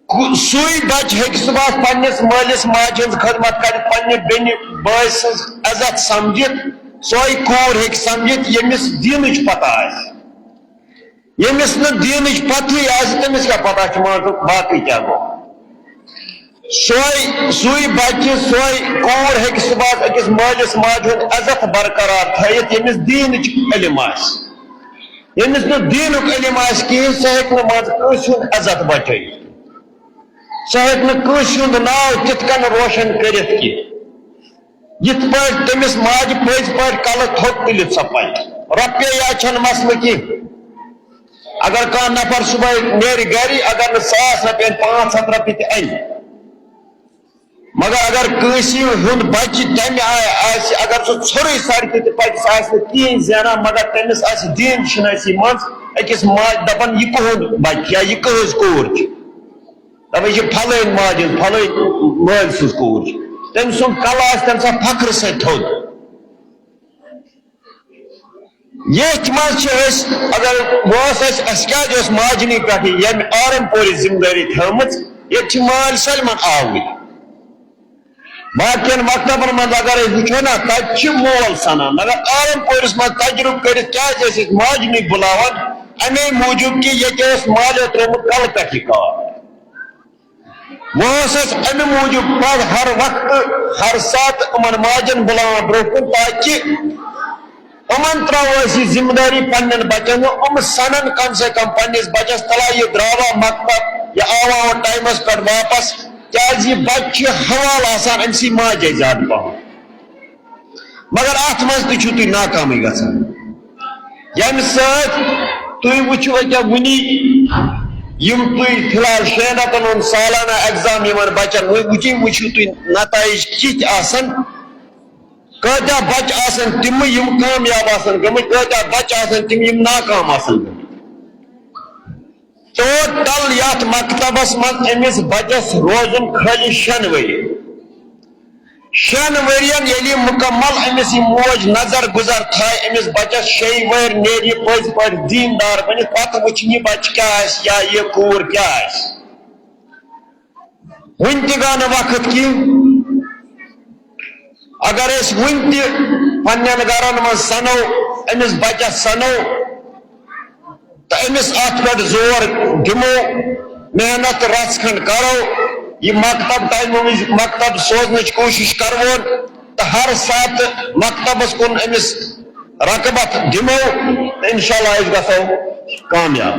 کُ-، سُے بچہِ ہیٚکہِ صُبحس پننِس مٲلِس ماجہِ ہٕنٛز خدمت کٔرِتھ، پننہِ بیٚنہِ بٲے سٕنٛز عزت سمجھِتھ، سۄے کوٗر ہیٚکہِ سمجھِتھ، ییٚمِس دیٖنٕچ پتہ آسہِ۔ ییٚمِس نہٕ دیٖنٕچ پتہٕے آسہِ، تٔمِس کیٛاہ پتہ چھِ، مان ژٕ، باقٕے کیٛاہ گوٚو؟ سۄے، سُے بچہِ، سۄے کوٗر ہیٚکہِ صُبحس أکِس مٲلِس ماجہِ ہُنٛد عزت برقرار تھٲیِتھ، ییٚمِس دیٖنٕچ علم آسہِ۔ ییٚمِس نہٕ دیٖنُک علم آسہِ کِہیٖنۍ، سۄ ہیٚکہِ نہٕ مان ژٕ کٲنٛسہِ ہُنٛد عزت بچٲیِتھ۔ سۄ ہیٚکہِ نہٕ کٲنٛسہِ ہُنٛد ناو تِتھ کٔنۍ روشن کٔرِتھ کینٛہہ۔ یِتھ پٲٹھۍ تٔمِس ماجہِ پٔزۍ پٲٹھۍ کلہٕ تھوٚد تُلِتھ سۄ پکہِ۔ رۄپیہِ یا چھَنہٕ مسلہٕ کینٛہہ۔ اگر کانٛہہ نفر صُبحٲے نیرِ گرِ، اگر نہٕ ساس رۄپیہِ اَنہِ، پانٛژھ ہَتھ رۄپیہِ تہِ اَنہِ، مگر اگر کٲنٛسہِ ہُنٛد بچہِ تَمہِ آیہِ آسہِ، اگر سُہ ژھوٚرُے سڑکہِ تہِ پکہِ، سُہ آسہِ نہٕ کِہیٖنۍ زینان، مگر تٔمِس آسہِ دیٖن شنٲسی منٛز أکِس ماجہِ دپان، یہِ کٕہُنٛد بچہِ یا یہِ کٕہٕنٛز کوٗر چھِ؟ دپان، یہِ چھِ پھلٲنۍ ماجہِ ہٕنٛز، پھلٲنۍ مٲلۍ سٕنٛز کوٗر چھِ۔ تٔمۍ سُنٛد کلہٕ آسہِ تَمہِ ساتہٕ فخرٕ سۭتۍ تھوٚد۔ ییٚتھۍ منٛز چھِ أسۍ، اگر وۄنۍ اوس اَسہِ، اَسہِ کیٛازِ اوس ماجنی پٮ۪ٹھ ییٚمہِ آرم پورِچ ذمہٕ دٲری تھٲومٕژ؟ ییٚتہِ چھِ مٲلۍ سٲلمَن آوٕرۍ۔ باقین مکتبن منٛز اگر أسۍ وٕچھو نا، تَتہِ چھِ مول سَنان، مگر آرم پورِس منٛز تجرُبہٕ کٔرِتھ کیٛازِ ٲسۍ أسۍ ماجنی بُلاوان؟ اَمے موٗجوٗب کہِ ییٚتہِ اوس مالہِ ترٛوومُت کَلہٕ پٮ۪ٹھ یہِ کار۔ وۄنۍ اوس اَسہِ اَمہِ موٗجوٗب پَتہٕ ہر وقتہٕ، ہر ساتہٕ یِمَن ماجَن بُلاوان برٛونٛہہ کُن، تاکہِ یِمَن ترٛاوو أسۍ یہِ ذِمہٕ دٲری پنٛنٮ۪ن بَچَن، یِم سَنَن کَم سے کَم پنٛنِس بَچَس، تَلا یہِ درٛاوا مَکتَب، یہِ آوا ٹایمَس پٮ۪ٹھ واپَس، کیٛازِ یہِ بَچہِ چھِ حوالہٕ آسان أمۍ سٕے ماجے زیادٕ پَہَم۔ مگر اتھ منٛز تہِ چھِو تُہۍ ناکامٕے گژھان۔ ییٚمہِ سۭتۍ تُہۍ وٕچھِو أکیٛاہ وٕنی یِم تُہۍ فی الحال شیٚن رٮ۪تن ہُنٛد سالانہ ایگزام یِمن بچن وۄنۍ وٕچھِو، وٕچھِو تُہۍ نتائج کِتھۍ آسن، کۭتیٛاہ بچہٕ آسن تِمہٕ یِم کامیاب آسن گٔمٕتۍ، کۭتیٛاہ بچہٕ آسن تِم یِم ناکام آسن گٔمٕتۍ۔ ٹوٹل یتھ مکتبس منٛز أمِس بچس روزُن خٲلی شٮ۪ن ؤرین۔ شٮ۪ن ؤرین ییٚلہِ مکمل أمِس یہِ موج نظر گُزر تھایہِ أمِس بچس، شیٚیہِ ؤہرۍ نیرِ یہِ پٔزۍ پٲٹھۍ دیٖندار بٔنِتھ، پتہٕ وٕچھِ یہِ بچہِ کیٛاہ آسہِ یا یہِ کوٗر کیٛاہ آسہِ۔ وُنہِ تہِ گوٚو نہٕ وقت کینٛہہ۔ اگر أسۍ وُنہِ تہِ پننٮ۪ن گرن منٛز سنو، أمِس بچس سنو، تہٕ أمِس اَتھ پٮ۪ٹھ زور دِمو، محنت رژھ کھنٛڈ کرو، یہِ مکتب ٹایمہٕ وِزِ مکتب سوزنٕچ کوٗشِش کرون، تہٕ ہر ساتہٕ مکتبس کُن أمِس رغبت دِمو، تہٕ انشاءاللہ أسۍ گژھو کامیاب۔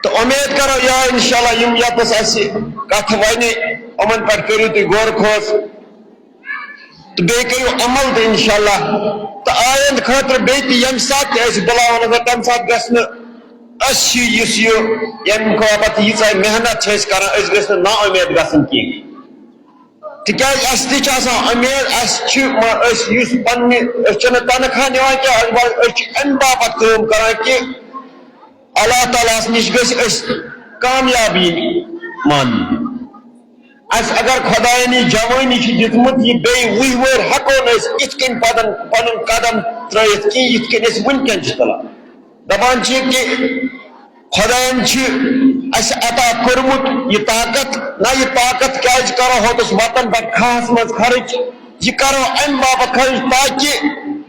تہٕ اُمید کرو یا انشاءاللہ یِم ییٚتس اَسہِ کتھٕ ونہِ، یِمن پٮ۪ٹھ کٔرِو تُہۍ غور خوض۔ تہٕ بیٚیہِ کٔرِو عمل تہِ انشاءاللہ۔ تہٕ آیندٕ خٲطرٕ بیٚیہِ تہِ ییٚمہِ ساتہٕ تہِ أسۍ بُلاوان آسو، تَمہِ ساتہٕ گژھِ نہٕ اَسہِ چھِ یُس یہِ ییٚمہِ باپتھ ییٖژاہ محنت چھِ أسۍ کران، أسۍ گٔژھۍ نہٕ نا اُمید گژھٕنۍ کینٛہہ۔ تِکیٛازِ اَسہِ تہِ چھِ آسان اُمید، اَسہِ چھِ، أسۍ یُس پننہِ، أسۍ چھِنہٕ تنخواہ نِوان کینٛہہ، أسۍ، أسۍ چھِ اَمہِ باپتھ کٲم کران کہِ اللہ تعالیٰ ہَس نِش گٔژھۍ أسۍ کامیاب یِنۍ ماننہٕ۔ اَسہِ اگر خۄدایَن یہِ جوٲنی چھِ دِژمٕژ، یہِ بیٚیہِ وُہہِ وُہٕرۍ ہٮ۪کو نہٕ أسۍ یِتھ کٔنۍ پَنُن، پَنُن قدم ترٛٲیِتھ کینٛہہ، یِتھ کٔنۍ أسۍ وٕنکٮ۪ن چھِ تُلان۔ دَپان چھِ کہِ خۄدایَن چھِ اَسہِ عطا کوٚرمُت یہِ طاقت، نہ یہِ طاقت کیٛازِ کَرو ہوٚتَس وَتَن پٮ۪ٹھ کھاہَس منٛز خرٕچ؟ یہِ کَرو اَمہِ باپَتھ خرٕچ تاکہِ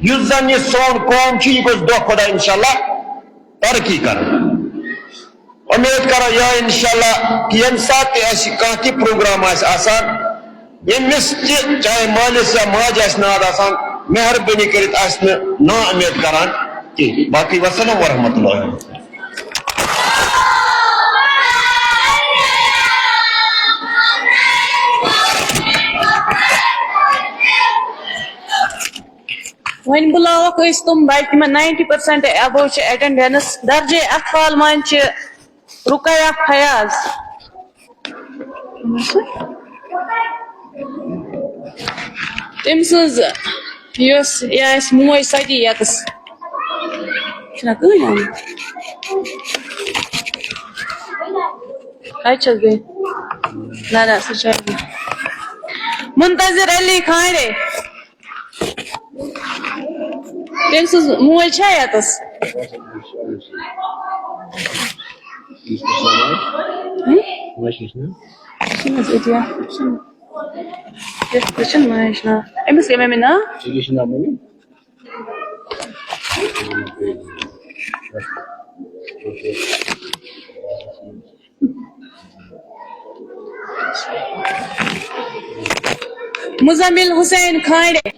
یُس زَن یہِ سون قوم چھُ، یہِ گوٚژھ دۄہ کھۄتہٕ دۄہ اِنشاءاللہ ترقی کران۔ اُمید کرو یا انشاءاللہ کہ ییٚمہِ ساتہٕ تہِ اَسہِ کانٛہہ تہِ پروگرام آسہِ آسان، ییٚمِس تہِ چاہے مٲلِس یا ماجہِ آسہِ ناد آسان، مہربٲنی کٔرِتھ آسہِ نہٕ نا اُمید کران کینٛہہ۔ باقٕے والسلام ورحمۃ اللہ وبرکاتہ۔ وۄنۍ بُلاوکھ أسۍ تِم بَچہٕ، یِمَن ninety percent above چھِ attendance۔ درجے اطفال منٛز چھِ رُقیہ فیاض۔ تٔمۍ سٕنٛز یۄس یہِ آسہِ موج، سۄ تہِ یَتَس۔ چھِنہ کٕہٕنۍ آمُت؟ کَتہِ چھَس بیٚیہِ؟ نہ، نہ، سُہ چھُ اَتی۔ منتظر علی کھانڈے۔ تٔمۍ سٕنٛز موج چھا ییٚتَس؟ ہٕم؟ چھِنہٕ حظ أتی اَکھ، چھِنہٕ؟ یَتھ پٮ۪ٹھ چھِنہٕ ماجہِ ناو۔ أمِس کیٛاہ مٔمی ناو؟ مزمل حسین کھانڈے۔